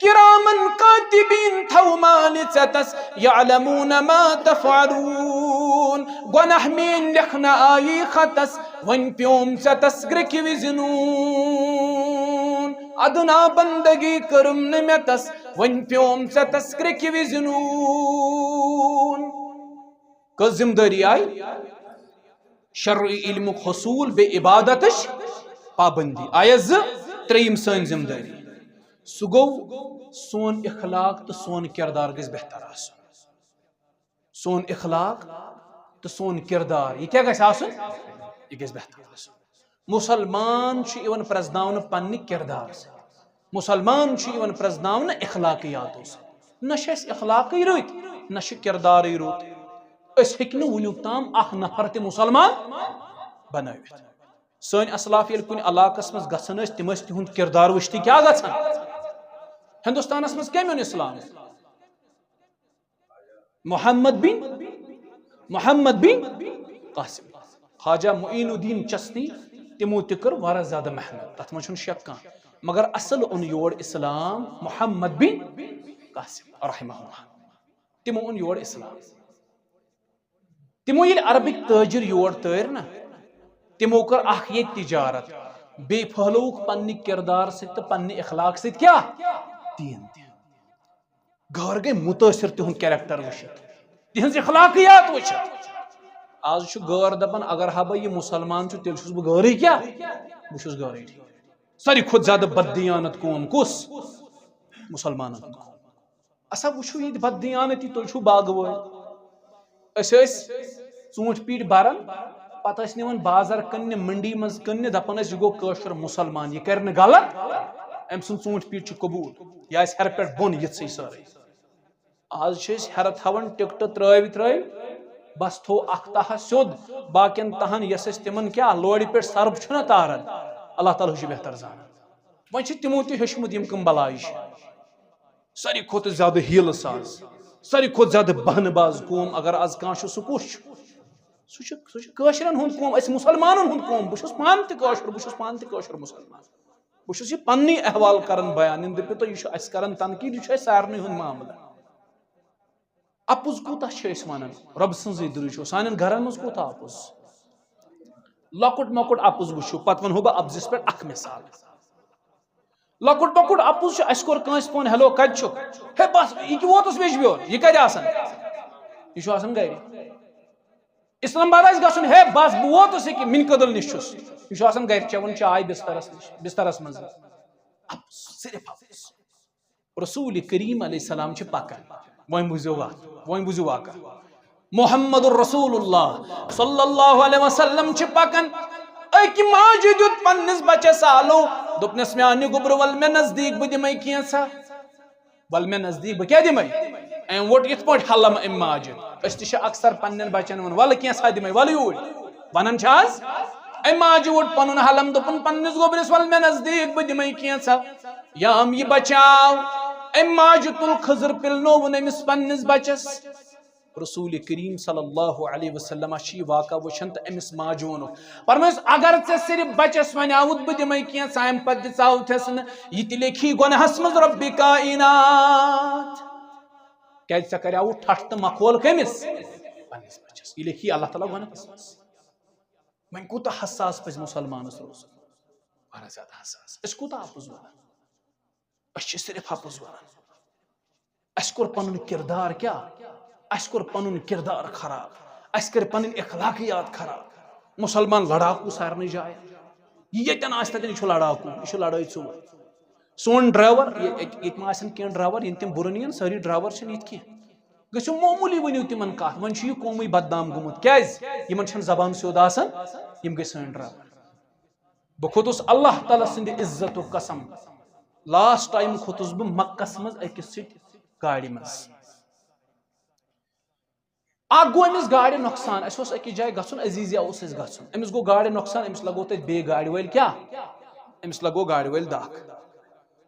کرامن کاتبین تھاو مالہِ ژےٚ تس، یعلمون ما تفعلون۔ گۄناہ میٲنۍ لیکھنہٕ آیی خطس، وۄنۍ پیوم ژےٚ تس گرٛیٚکہِ وِزِ نوٗن۔ ادنا بندگی کٔرٕم نہٕ مےٚ تس، وۄنۍ پیوم ژےٚ تس گرٛیٚکہِ وِزِ نوٗن۔ کٔژ ذمہٕ دٲری آیہِ؟ شرعی علمُک حصوٗل، بیٚیہِ عبادتٕچ پابندی۔ آیس زٕ، ترٛیٚیِم سٲنۍ ذمہٕ دٲری۔ سُہ گوٚو سون اخلاق تہٕ سون کردار گژھِ بہتر آسُن۔ سون اخلاق تہٕ سون کردار، یہِ کیٛاہ گژھِ آسُن؟ یہِ گژھِ بہتر آسُن۔ مسلمان چھُ یِوان پرٛزناونہٕ پننہِ کردار سۭتۍ۔ مسلمان چھُ یِوان پرٛزناونہٕ اخلاقیاتو سۭتۍ۔ نہ چھِ اَسہِ اخلاقٕے رٕتۍ، نہ چھُ کردارٕے رُت۔ أسۍ ہیٚکۍ نہٕ وُنیُک تام اکھ نفر تہِ مسلمان بنٲوِتھ۔ سٲنۍ اسلاف ییٚلہِ کُنہِ علاقس منٛز گژھان ٲسۍ، تِم ٲسۍ تِہُنٛد کردار وٕچھتھٕے کیٛاہ گژھان؟ ہندوستانس منٛز کٔمۍ اوٚن اسلام؟ محمد بن، محمد بن قاسم۔ خواجہ معین الدین چشتی، تِمو تہِ کٔر واریاہ زیادٕ محنت، تتھ منٛز چھُنہٕ شک کانٛہہ۔ مگر اصل اوٚن یور اسلام محمد بن قاسم رحمہ اللہ۔ تِمو اوٚن یور اسلام۔ تِمو ییٚلہِ عربٕکۍ تٲجِر یور تٲرۍ نہ، تِمو کٔر اکھ ییٚتہِ تجارت، بیٚیہِ پھٔہلووُکھ پننہِ کردار سۭتۍ تہٕ پننہِ اخلاق سۭتۍ کیٛاہ؟ دین تہِ۔ گٲر گٔے مُتٲثر تِہُنٛد character وٕچھِتھ، تِہنٛز اخلاقیات وٕچھِتھ۔ آز چھُ گٲر دپان، اگر ہا بہٕ یہِ مسلمان چھُ، تیٚلہِ چھُس بہٕ گٲرٕے کیٛاہ؟ بہٕ چھُس گٲرٕے ٹھیٖک۔ ساروی کھۄتہٕ زیادٕ بددیانت قوم کُس؟ مسلمانن ہُنٛد قوم۔ اسا وٕچھِو ییٚتہِ بددیانتی، تُہۍ چھِو باغہٕ وٲلۍ۔ أسۍ ٲسۍ ژوٗنٛٹھۍ پیٖٹۍ بران، پتہٕ ٲسۍ نِوان بازر کٕننہِ، منڈی منٛز کٕننہِ، دپان ٲسۍ، یہِ گوٚو کٲشُر مسلمان، یہِ کرِ نہٕ غلط، أمۍ سُنٛد ژوٗنٛٹھۍ پیٖٹۍ چھُ قبوٗل، یہِ آسہِ ہیرٕ پٮ۪ٹھ بۄن یِژھٕے سٲرٕے۔ آز چھِ أسۍ ہیرٕ تھاوان ٹکٹہٕ ترٲوِتھ ترٲوِتھ، بس تھوٚو اکھ تہہ سیوٚد، باقین تہن یۄس أسۍ تِمن کیٛاہ لورِ پٮ۪ٹھ سرُپھ چھُنہ تاران، اللہ تعالیٰ چھُ بہتر زانان۔ وۄنۍ چھِ تِمو تہِ ہیوٚچھمُت یِم کٕم بلایہِ چھِ۔ ساروی کھۄتہٕ زیادٕ حیٖلہٕ ساز، ساروی کھۄتہٕ زیادٕ بہانہٕ باز قوم اگر از کانٛہہ چھُ، سُہ کُس چھُ؟ سُہ چھُ، سُہ چھُ کٲشرٮ۪ن ہُنٛد قوم، اَسہِ مُسلمانن ہُنٛد قوم۔ بہٕ چھُس پانہٕ تہِ کٲشُر، بہٕ چھُس پانہٕ تہِ کٲشُر مُسلمان۔ بہٕ چھُس یہِ پننُے احوال کران بیان، یِم دٔپِو تُہۍ، یہِ چھُ اَسہِ کران تنقید، یہِ چھُ اَسہِ سارنٕے ہُنٛد معاملہٕ۔ اَپُز کوٗتاہ چھِ أسۍ وَنان؟ رۄبہٕ سٕنٛزٕے دٔلیٖل چھو، سانٮ۪ن گرن منٛز کوٗتاہ اَپُز؟ لۄکُٹ مۄکُٹ اَپُز وٕچھِو، پتہٕ وَنہو بہٕ اَپزِس پٮ۪ٹھ اکھ مثال۔ لۄکُٹ مۄکُٹ اَپُز چھُ، اَسہِ کوٚر کٲنٛسہِ فون، "ہیلو، کَتہِ چھُکھ؟" "ہے بس، یہِ کہِ ووتُس ویٚجبیور، یہِ کَتہِ آسان؟" یہِ چھُ آسان گرِ۔ اسلام آباد آسہِ گژھُن، "ہے بس، بہٕ ووتُس یہِ کہِ مِنہِ کٔدٕل نِش چھُس"، یہِ چھُ آسان گرِ چٮ۪وان چاے بسترس نِش، بسترس منٛز۔ اَپُز، صرف اَپُز۔ رسول کریم علیہ السلام چھِ پکان۔ وۄنۍ بوٗزِو وَتھ، وۄنۍ بوٗزِو واقعہ۔ محمد رسول اللہ صلی اللہ علیہ وسلم چھِ پکان۔ أکۍ ماجہِ دیُت پننِس بچس آلو، دوٚپنس، "میانہِ گوٚبرٕ، ول مےٚ نزدیٖک، بہٕ دِمے کینٛژھا۔ ول مےٚ نزدیٖک، بہٕ کیٛاہ دِمے؟" أمۍ ووٚٹ یِتھ پٲٹھۍ حلم أمۍ ماجہِ۔ أسۍ تہِ چھِ اکثر پننٮ۪ن بچن وَنان، "ولہٕ کینٛژھا دِمے، ولہٕ یوٗرۍ۔" وَنان چھِ آز۔ أمۍ ماجہِ ووٚٹ پنُن حلم، دوٚپُن پننِس گوٚبرِس، "ول مےٚ نزدیٖک، بہٕ دِمے کینٛژھا۔" یام یہِ بچاو، أمۍ ماجہِ تُل خٔزٕر، پِلنووُن أمِس پننِس بچس۔ رسول کریم صلی اللہ علیہ وسلم چھِ یہِ واقعہ وٕچھان تہٕ أمِس ماجہِ ووٚنُکھ، فرمٲیُس، "اگر ژےٚ صرف بچس ونیاوُتھ، بہٕ دِمے کینٛژھا، امہِ پتہٕ دِژاوتھس نہٕ، یہِ تہِ لیکھی گۄناہس منٛز رۄبِ کائنات۔" کیازِ ژےٚ کریاوُتھ ٹھٹھ تہٕ مخول کٔمِس؟ پننِس بچس۔ یہِ لیکھی اللہ تعالیٰ گۄناہس منٛز۔ وۄنۍ کوٗتاہ حساس پزِ مسلمانس روزُن؟ واریاہ زیادٕ حساس۔ أسۍ کوٗتاہ اَپُز ونان؟ أسۍ چھِ صرف اَپُز ونان۔ اَسہِ کوٚر پنُن کردار کیٛاہ؟ اَسہِ کوٚر پنُن کردار خراب۔ اَسہِ کٔرۍ پنٕنۍ اخلاقیات خراب۔ مسلمان لڑاکوٗ سارنٕے جایہِ۔ یہِ ییٚتٮ۪ن آسہِ تَتٮ۪ن، یہِ چھُ لڑاکوٗ، یہِ چھُ لڑٲے ژوٗر۔ سون ڈرایور، یہِ-، ییٚتہِ، ییٚتہِ ما آسن کینٛہہ ڈرایور، یِم تِم بُرٕ نِین، سٲری ڈرایور چھِنہٕ یِتھ کینٛہہ۔ گٔژھِو معموٗلی ؤنِو تِمن کتھ، وۄنۍ چھُ یہِ قومٕے بدنام گوٚمُت۔ کیٛازِ؟ یِمن چھَنہٕ زبان سیوٚد آسان، یِم گٔے سٲنۍ ڈرایور۔ بہٕ کھوٚتُس اللہ تعالیٰ سٕنٛدِ عزتُک قسم، لاسٹ ٹایم کھوٚتُس بہٕ مکس منٛز أکِس سۭتۍ گاڑِ منٛز۔ اکھ گوٚو أمِس گاڑِ نۄقصان، اَسہِ اوس أکِس جایہِ گژھُن، عزیزیہ اوس اَسہِ گژھُن، أمِس گوٚو گاڑِ نۄقصان، أمِس لگوو تَتہِ بیٚیہِ گاڑِ وٲلۍ کیٛاہ؟ أمِس لگوو گاڑِ وٲلۍ دکھ۔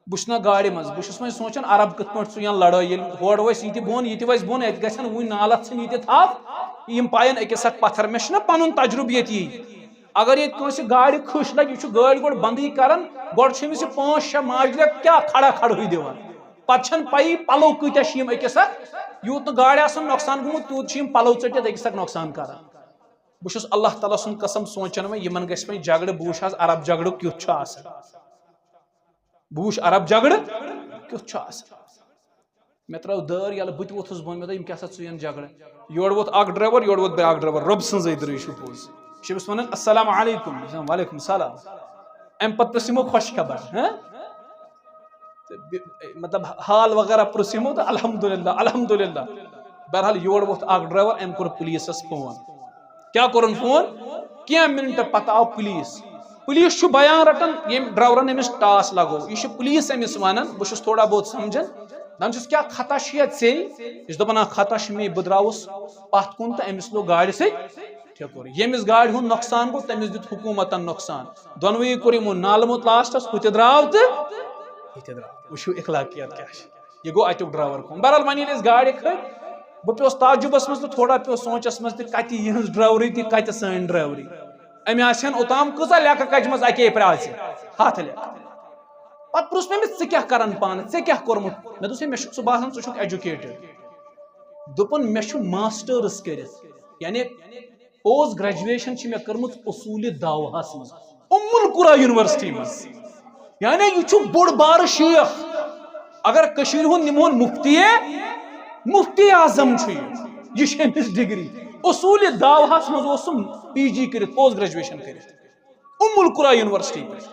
بہٕ چھُس نہ گاڑِ منٛز، بہٕ چھُس وۄنۍ سونٛچان عرب کِتھ پٲٹھۍ ژُیَن لڑٲے، ییٚلہِ ہورٕ وَسہِ یہِ تہِ بۄن، یہِ تہِ وَسہِ بۄن، اَتہِ گژھن وُنہِ نالَس ژھٕنۍ یہِ تہِ تھپھ، یِم پایَن أکِس اکھ پتھر۔ مےٚ چھُنہ پَنُن تجرُبہٕ ییٚتی۔ اگر ییٚتہِ کٲنٛسہِ گاڑِ کھٔش لگہِ، یہِ چھُ گٲڑۍ گۄڈٕ بنٛدٕے کران، گۄڈٕ چھِ أمِس یہِ پانٛژھ شےٚ ماجہِ لَگ کیٛاہ کھڑا کھڑہٕے دِوان۔ پتہٕ چھَنہٕ پَیی پَلو کۭتیٛاہ چھِ یِم أکِس اکھ، یوٗت نہٕ گاڑِ آسان نۄقصان گوٚمُت، تیوٗت چھِ یِم پَلو ژٔٹِتھ أکِس اکھ نۄقصان کران۔ بہٕ چھُس اللہ تعالیٰ سُنٛد قسم سونٛچان وۄنۍ یِمن گژھِ وۄنۍ جھگڑٕ، بہٕ وٕچھ آز عرب جھگڑٕ کیُتھ چھُ آسان۔ بہٕ وٕچھ عرب جھگڑٕ کیُتھ چھُ آسان۔ مےٚ ترٲو دٲر یَلہٕ، بہٕ تہِ ووٚتھُس بۄن، مےٚ دوٚپ، "یِم کیٛاہ سا ژُیَن جھگڑٕ؟" یورٕ ووٚتھ اکھ ڈرایور، یورٕ ووٚتھ بیٛاکھ ڈرایور، رۄبہٕ سٕنٛزٕے دٔرٕے چھُ پوٚز۔ چھِ أمِس وَنان، "السلام علیکم۔" وعلیکم السلام۔ اَمہِ پَتہٕ پرٛژھ یِمو خۄش خبر، ہاں؟ تہٕ بِ-، مطلب، حال وغیرہ پرٛژھ یِمو تہٕ الحمدللہ، الحمدللہ۔ بہرحال، یور ووٚتھ اکھ ڈرایور، أمۍ کوٚر پُلیٖسَس فون۔ کیٛاہ کوٚرُن فون؟ کینٛہہ مِنٹہٕ پَتہٕ آو پُلیٖس۔ پُلیٖس چھُ بیان رَٹان، ییٚمۍ ڈرایورَن أمِس ٹاس لگوو۔ یہِ چھُ پُلیٖس أمِس وَنان، بہٕ چھُس تھوڑا بہت سَمجھان۔ دَپان چھُس، "کیٛاہ خطا چھُ یَتھ ژےٚ؟" یہِ چھُ دَپان، "آ، خطا چھُ مےٚ، بہٕ درٛاوُس پَتھ کُن تہٕ أمِس لوٚگ گاڑِ سۭتۍ ٹھیکُر۔ ییٚمِس گاڑِ ہُنٛد نۄقصان گوٚو، تٔمِس دیُت حکوٗمتَن نۄقصان۔ دۄنوٕے کوٚر یِمو نالہٕ موٚت لاسٹَس، ہُہ تہِ درٛاو تہٕ یہِ تہِ درٛاو۔" وٕچھِو اخلاقیات کیٛاہ چھِ۔ یہِ گوٚو اَتیُک ڈرٛایوَر کٲم۔ بہرحال، وۄنۍ ییٚلہِ أسۍ گاڑِ کھٔتۍ، بہٕ پیوٚس تعجُبَس منٛز تہٕ تھوڑا پیوٚس سونٛچَس منٛز تہِ، کَتہِ یِہٕنٛز ڈرٛایوری تہِ کَتہِ سٲنۍ ڈرٛایوری۔ أمۍ آسہِ ہن اوٚتام کۭژاہ لیٚکہٕ کَجہِ منٛز اَکے پرٛاژِ، ہَتھ لیٚکہٕ۔ پَتہٕ پرُژھ مےٚ أمِس، "ژٕ کیٛاہ کَران پانہٕ؟ ژےٚ کیٛاہ کوٚرمُت؟" مےٚ دوٚپُس، "ہے، مےٚ چھُ، ژٕ باسان، ژٕ چھُکھ ایجوکیٹڈ۔" دوٚپُن، "مےٚ چھُ ماسٹٲرٕس کٔرِتھ، یعنی پوسٹ گریجویشن چھِ مےٚ کٔرمٕژ اصوٗلِ دعواہس منٛز، ام القرا یونیورسٹی منٛز۔ یعنی یہِ چھُ بوٚڑ بارٕ شیخ۔ اگر کٔشیٖرِ ہُنٛد نِمہون مُفتی، مُفتی اعظم چھُ یہِ۔ یہِ چھِ أمِس ڈگری۔ اصوٗلِ دعواہس منٛز اوس سُہ پی جی کٔرِتھ، پوسٹ گریجویشن کٔرِتھ، ام القرا یونیورسٹی پٮ۪ٹھ۔"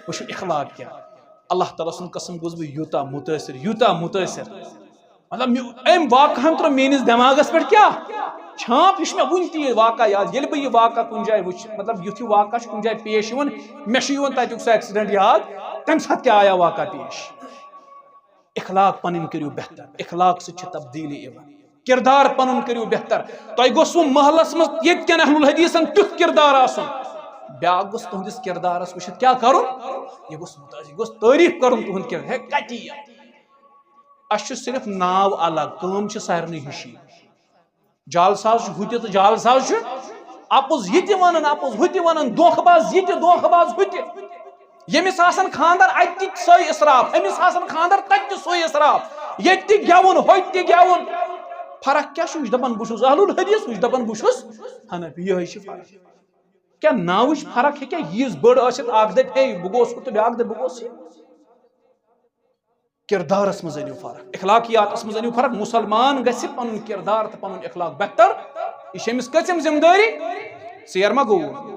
وٕچھِو اخلاق کیٛاہ۔ اللہ تعالیٰ سُنٛد قسم گوٚژھ بہٕ یوٗتاہ مُتٲثر، یوٗتاہ مُتٲثر۔ مطلب، مےٚ، أمۍ واقعہن ترٛٲو میٲنِس دٮ۪ماغس پٮ۪ٹھ کیٛاہ چھانٛپ، یہِ چھُ مےٚ وُنہِ تہِ یہِ واقعہ یاد۔ ییٚلہِ بہٕ یہِ واقعہ کُنہِ جایہِ وٕچھ، مطلب، یُتھ یہِ واقعہ چھُ کُنہِ جایہِ پیش یِوان، مےٚ چھُ یِوان تَتیُک سُہ ایکسیڈنٹ یاد، تَمہِ ساتہٕ کیٛاہ آیا واقعہ پیش۔ اخلاق پنٕنۍ کٔرِو بہتر، اخلاق سۭتۍ چھِ تبدیٖلی یِوان۔ کردار پنُن کٔرِو بہتر۔ تۄہہِ گوٚژھوُ محلس منٛز ییٚتہِ کٮ۪ن اہل الحدیثن تیُتھ کردار آسُن، بیٛاکھ گوٚژھ تُہنٛدِس کردارس وٕچھِتھ کیٛاہ کرُن، یہِ گوٚژھ مُتٲثر، یہِ گوٚژھ تعریٖف کرُن تُہُنٛد کردار۔ ہے، کتہِ یہِ؟ اسہِ چھُ صرف ناو الگ، کٲم چھِ سارنٕے ہِشی۔ جعل ساز چھُ ہُہ تہِ تہٕ جعل ساز چھُ اپُز یہِ تہِ ونان، اپُز ہُہ تہِ ونان، دھوکہٕ باز یہِ تہِ، دھوکہٕ باز ہُہ تہِ۔ ییٚمِس آسان خاندر، اتہِ تہِ سۄے اسراف، أمِس آسان خاندر، تتہِ تہِ سۄے اسراف۔ ییٚتہِ تہِ گٮ۪وُن، ہوٚتہِ تہِ گٮ۪وُن۔ فرق کیٛاہ چھُ؟ یہِ چھُ دپان، "بہٕ چھُس اہل الحدیث"، ہُہ چھُ دپان، "بہٕ چھُس حنفی"۔ یِہوٚے چھِ فرق۔ کیٛاہ ناوٕچ فرق ہیٚکیٛاہ ییٖژ بٔڑ ٲسِتھ؟ اکھ دپہِ، "ہے، بہٕ گوس ہُہ"، تہٕ بیٛاکھ دپہِ، "بہٕ گوس یہِ"۔ کردارس منٛز أنِو فرق، اخلاقیاتس منٛز أنِو فرق۔ مسلمان گژھِ پنُن کردار تہٕ پنُن اخلاق بہتر۔ یہِ چھِ أمِس کٔژِم ذمہٕ دٲری؟ ژیر ما گوٚو؟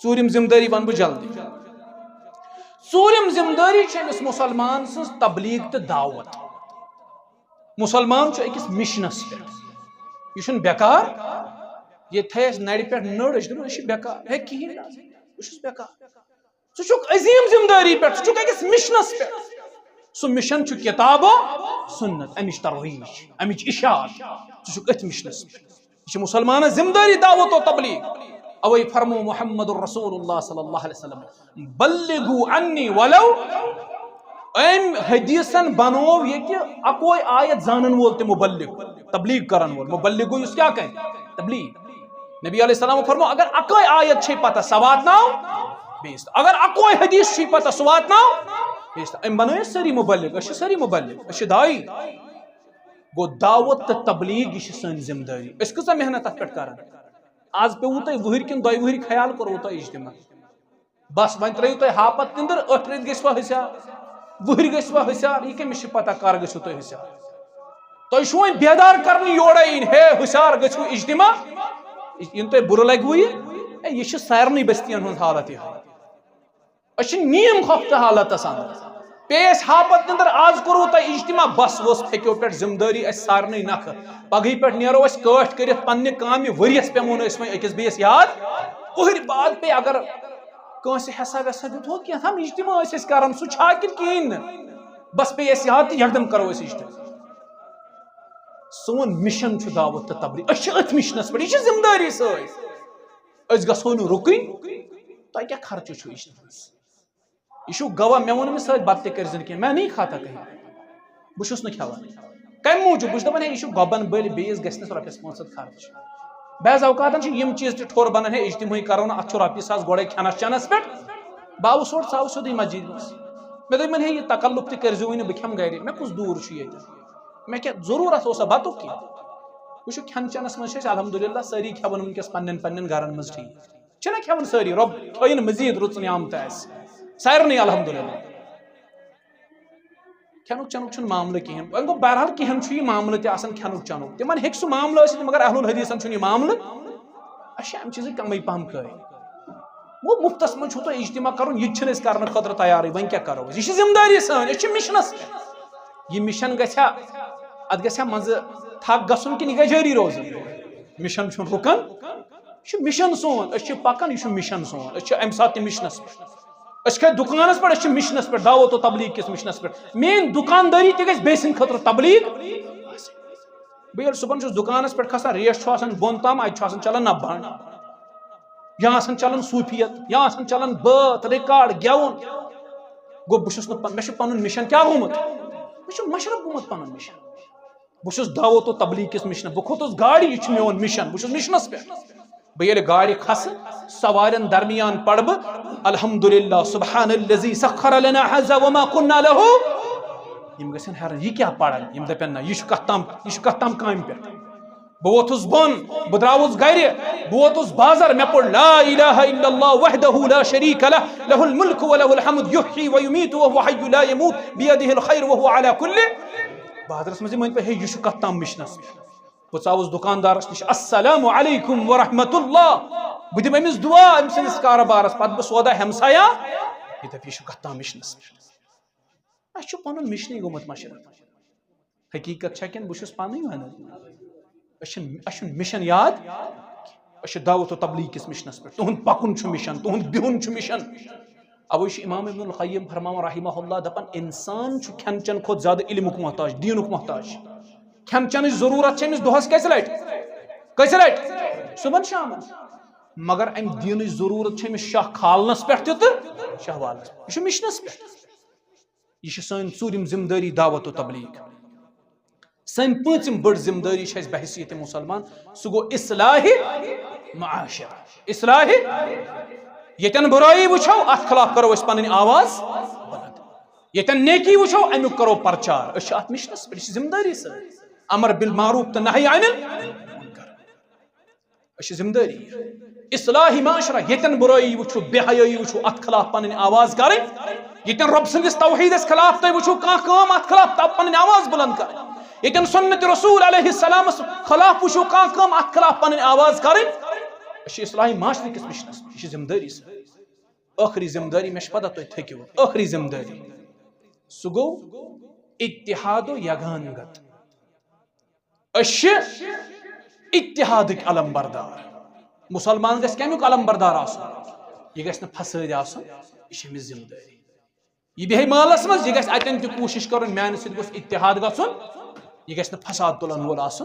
ژوٗرِم ذمہٕ دٲری ونہٕ بہٕ جلدی۔ ژوٗرِم ذمہٕ دٲری چھِ أمِس مسلمان سٕنٛز تبلیغ تہٕ دعوت۔ مسلمان چھُ أکِس مِشنس پٮ۪ٹھ، یہِ چھُنہٕ بیکار۔ ییٚتہِ تھایہِ اَسہِ نرِ پٮ۪ٹھ نٔر، أسۍ چھِ دَپان، أسۍ چھِ بیکار، ہے، کِہیٖنۍ نہٕ، بہٕ چھُس بیکار۔ ژٕ چھُکھ عظیٖم ذمہٕ دٲری پٮ۪ٹھ، ژٕ چھُکھ أکِس مِشنَس پٮ۪ٹھ۔ سُہ مِشن چھُ کِتاب و سُنت، اَمِچ ترویج، اَمِچ اشاعت۔ ژٕ چھُکھ أتھۍ مِشنَس پٮ۪ٹھ۔ یہِ چھِ مُسلمانَس ذمہٕ دٲری، دعوت و تبلیغ۔ اَوَے فرمو محمد رسول اللہ صلی اللہ علیہ وسلم، "بلغوا عنی ولو"۔ أمۍ حدیثن بنوو ییٚتہِ اکوے آیت زانن وول تہِ مبلغ، تبلیغ کرن وول۔ مبلغ گوٚو یُس کیٛاہ کرِ؟ تبلیغ۔ نبی علیہ السلام فرمو، اگر اکوے آیت چھے پتہ، سۄ واتناو بیٚیِس تام۔ اگر اکوے حدیث چھُے پتہ، سُہ واتناو بیٚیِس تام۔ أمۍ بنٲے أسۍ سٲری مبلغ، أسۍ چھِ سٲری مبلغ، أسۍ چھِ داعی۔ گوٚو، دعوت تہٕ تبلیغ، یہِ چھِ سٲنۍ ذمہٕ دٲری۔ أسۍ کۭژاہ محنت تتھ پٮ۪ٹھ کران؟ آز پیوٚوُ تۄہہِ وُہٕرۍ کِنہٕ دۄیہِ وُہٕرۍ خیال، کوٚروُ تۄہہِ اجتماع؟ بس، وۄنۍ ترٲیِو تُہۍ ہاپت نِندٕر، ٲٹھِ رٮ۪تۍ گٔژھوا حساب، وُہٕرۍ گٔژھوا حساب، یہِ کٔمِس چھِ پتہ کر گٔژھِو تُہۍ حساب؟ تۄہہِ چھُو وۄنۍ بیدار کرنہِ یورے یِنۍ، ہے، حساب گٔژھِو اجتماع، یِنہٕ تۄہہِ بُرٕ لگِوُ یہِ۔ ہے، یہِ چھِ سارنٕے بستین ہٕنٛز حالت یِہے۔ أسۍ چھِ نیم خۄفتہٕ حالتس اندر۔ پیٚیہِ اَسہِ ہاپت نِندٕر، آز کوٚروُ تۄہہِ اجتماع، بس ؤژھ پھیٚکیو پٮ۪ٹھ ذمہٕ دٲری اَسہِ سارنٕے نکھٕ۔ پگہٕے پٮ۪ٹھ نیرو أسۍ کٲٹھۍ کٔرِتھ پننہِ کامہِ، ؤریس پٮ۪مو نہٕ أسۍ وۄنۍ أکِس بیٚیِس یاد۔ وُہٕرۍ بعد پیٚیہِ اگر کٲنٛسہِ حصہ ویسہ دیُت ہو کینٛہہ تام، اجتماع ٲسۍ أسۍ کران، سُہ چھا کِنہٕ کِہیٖنۍ نہٕ؟ بس پیٚیہِ اَسہِ یاد تہٕ یکدم کرو أسۍ اجتماع۔ سون مِشن چھُ دعوت تہٕ تبلیغ، أسۍ چھِ أتھۍ مِشنس پٮ۪ٹھ، یہِ چھِ ذمہٕ دٲری سٲنۍ۔ أسۍ گژھو نہٕ رُکٕنۍ۔ تۄہہِ کیٛاہ خرچہٕ چھُو اجتماعس؟ یہِ چھُو گواہ، مےٚ ووٚن أمِس سۭتۍ، بتہٕ تہِ کٔرۍزِ نہٕ کینٛہہ، میں نہیں کھاتا کہیں، بہٕ چھُس نہٕ کھٮ۪وان۔ کمہِ موٗجوٗب؟ بہٕ چھُس دپان، ہے، یہِ چھُ گۄبن بٔلۍ، بیٚیِس گژھِ نہٕ رۄپیس پانٛژھ ہتھ خرچ۔ بعض اوقاتن چھِ یِم چیٖز تہِ ٹھوٚر بنان، ہے، اجتماعی کرو نہٕ، اتھ چھُ رۄپیہِ ساس گۄڈے کھٮ۪نس چٮ۪نس پٮ۪ٹھ۔ بہٕ آوُس اورٕ، ژٕ آوُس سیوٚدُے مسجدِ منٛز۔ مےٚ دوٚپ یِمن، ہے، یہِ تکلُف تہِ کٔرۍزیوٕے نہٕ، بہٕ کھٮ۪مہٕ گرِ، مےٚ کُس دوٗر چھُ ییٚتہِ؟ مےٚ کیٛاہ ضروٗرت اوسا بتُک کینٛہہ؟ وٕچھِو، کھٮ۪ن چٮ۪نس منٛز چھِ أسۍ الحمدللہ سٲری کھٮ۪وان وٕنکیٚس پننٮ۪ن پننٮ۪ن گرن منٛز ٹھیٖک۔ چھِنہ کھٮ۪وان سٲری؟ رۄب تھٲیِن مزید رٕژ نعمتہٕ اَسہِ سارنٕے، الحمدللہ۔ کھٮ۪نُک چٮ۪نُک چھُنہٕ معاملہٕ کِہیٖنۍ۔ وۄنۍ گوٚو، بہرحال، کینٛہَن چھُ یہِ معاملہٕ تہِ آسان کھٮ۪نُک چٮ۪نُک۔ تِمَن ہیٚکہِ سُہ معاملہٕ ٲسِتھ، مگر اہل الحدیثن چھُنہٕ یہِ معاملہٕ۔ اَسہِ چھِ اَمہِ چیٖزٕکۍ کَمٕے پَہَم قٲیِل۔ گوٚو مُفتَس منٛز چھُو تۄہہِ اجتماع کَرُن، یہِ تہِ چھِنہٕ أسۍ کَرنہٕ خٲطرٕ تیارٕے۔ وۄنۍ کیٛاہ کَرو أسۍ؟ یہِ چھِ ذمہٕ دٲری سٲنۍ، أسۍ چھِ مِشنَس پٮ۪ٹھ۔ یہِ مِشن گژھِ ہا، اَتھ گژھِ ہا منٛزٕ تھَکھ گژھُن کِنہٕ یہِ گژھِ جٲری روزُن؟ مِشن چھُنہٕ رُکان، یہِ چھُ مِشن سون، أسۍ چھِ پَکان، یہِ چھُ مِشن سون، أسۍ چھِ اَمہِ ساتہٕ تہِ مِشنَس پٮ۪ٹھ۔ أسۍ چھِ کَتہِ دُکانَس پٮ۪ٹھ؟ أسۍ چھِ مِشنَس پٮ۪ٹھ، دعوت و تبلیغ کِس مِشنَس پٮ۪ٹھ۔ میٛٲنۍ دُکاندٲری تہِ گژھِ بیٚیہِ سٕنٛدِ خٲطرٕ تبلیغ۔ بہٕ ییٚلہِ صُبحن چھُس دُکانَس پٮ۪ٹھ کھسان، ریش چھُ آسان بۄن تام، اَتہِ چھُ آسان چلان نبہٕ بنٛڈ، یا آسان چلان صوٗفیت، یا آسان چلان بٲتھ، ریکارڈ، گٮ۪وُن۔ گوٚو، بہٕ چھُس نہٕ پن-، مےٚ چھُ پَنُن مِشن کیٛاہ گوٚمُت؟ مےٚ چھُ مشرف گوٚمُت پَنُن مِشن۔ بہٕ چھُس دعوت و تبلیغ کِس مِشنَس، بہٕ کھوٚتُس گاڑِ، یہِ چھُ میون مِشن، بہٕ چھُس مِشنَس پٮ۪ٹھ۔ بہٕ ییٚلہِ گاڑِ کھسہٕ، سوارٮ۪ن درمیان پرٕ بہٕ، الحمدللہ، سبحان الذی سخر لنا هذا وما كنا له۔ یِم گژھن حیران، یہِ کیٛاہ پران؟ یِم دَپن، نہ، یہِ چھُ کتھ تام، یہِ چھُ کتھ تام کامہِ پٮ۪ٹھ۔ بہٕ ووتھُس بۄن، بہٕ درٛاوُس گرِ، بہٕ ووتُس بازر، مےٚ پوٚر لا الہ الا اللہ وحدہ لا شریک لہ، لہ الملک و لہ الحمد، یحیی و یمیت و هو حی لا یموت، بیدہ الخیر و هو علی کل۔ بازرس منٛز یہِ مٲنۍ پٲٹھۍ، ہے، یہِ چھُ کتھ تام مِشنس۔ بہٕ ژاوُس دُکاندارس نِش، السلام علیکم ورحمۃ اللہ، بہٕ دِمہٕ أمِس دُعا أمۍ سٕنٛدِس کارٕبارس، پتہٕ بہٕ سودا ہمسایا، یہِ دپہِ، یہِ چھُ کتھ تام مِشنس۔ اَسہِ چھُ پنُن مِشنٕے گوٚمُت مشرف۔ حقیقت چھا کِنہٕ بہٕ چھُس پنٕے ونان؟ أسۍ چھِنہٕ، اَسہِ چھُنہٕ مِشن یاد۔ أسۍ چھِ دعوت و تبلیغ کِس مِشنس پٮ۪ٹھ۔ تُہُنٛد پکُن چھُ مِشن، تُہُنٛد بِہُن چھُ مِشن۔ اوے چھُ امام ابن القیم فرماوان رحمہ اللہ، دپان، انسان چھُ کھٮ۪ن چٮ۪ن کھۄتہٕ زیادٕ علمُک محتاج، دینُک محتاج۔ کھٮ۪ن چٮ۪نٕچ ضروٗرت چھِ أمِس دۄہس کٔژِ لٹہِ؟ کٔژِ لٹہِ؟ صبحن شامن۔ مگر امہِ دینٕچ ضروٗرت چھِ أمِس شاہ کھالنس پٮ۪ٹھ تہِ تہٕ شاہ والنس پٮ۪ٹھ۔ یہِ چھُ مِشنس پٮ۪ٹھ۔ یہِ چھِ سٲنۍ ژوٗرِم ذمہٕ دٲری، دعوت و تبلیغ۔ سٲنۍ پوٗنٛژِم بٔڑ ذمہٕ دٲری چھِ اَسہِ بحیثیت مُسلمان، سُہ گوٚو اصلاح معاشرہ۔ اصلاح، ییٚتٮ۪ن بُرٲیی وٕچھو، اَتھ خلاف کرو أسۍ پنٕنۍ آواز بلند۔ ییٚتٮ۪ن نیکی وٕچھو، اَمیُک کرو پرچار۔ أسۍ چھِ اَتھ مِشنَس پٮ۪ٹھ، یہِ چھِ ذمہٕ دٲری سٲنۍ۔ امر بالمعروف تہٕ نہی عن المنکر۔ أسۍ چھِ ذمہٕ دٲری۔ اصلاح معاشرہ، ییٚتٮ۪ن بُرٲیی وٕچھو، بے حیٲیی وٕچھو، اَتھ خلاف پنٕنۍ آواز کَرٕنۍ۔ ییٚتٮ۪ن رۄب سٕنٛدِس توحیٖدَس خلاف تُہۍ وٕچھو کانٛہہ کٲم، اَتھ خلاف تہٕ پنٕنۍ آواز بُلند کَرٕنۍ۔ ییٚتٮ۪ن سُنت رسول علیہ السلامَس خلاف وٕچھو کانٛہہ کٲم، اَتھ خلاف پنٕنۍ آواز کَرٕنۍ۔ أسۍ چھِ اصلاح معاشرٕ کِس مِشنَس، یہِ چھِ ذمہٕ دٲری سٲنۍ۔ ٲخری ذمہٕ دٲری، مےٚ چھِ پتہ تُہۍ تھٔکِو، ٲخری ذمہٕ دٲری، سُہ گوٚو اتحاد و یگانگت۔ أسۍ چھِ اتحادٕکۍ علم بردار۔ مُسلمان گژھِ کمیُک علم بردار آسُن؟ یہِ گژھِ نہٕ فسٲدۍ آسُن، یہِ چھِ أمِس ذمہٕ دٲری۔ یہِ بیٚہہِ مٲلَس منٛز، یہِ گژھِ اَتٮ۪ن تہِ کوٗشِش کَرُن، میٛانہِ سۭتۍ گوٚژھ اتحاد گژھُن، یہِ گژھِ نہٕ فساد تُلَن وول آسُن۔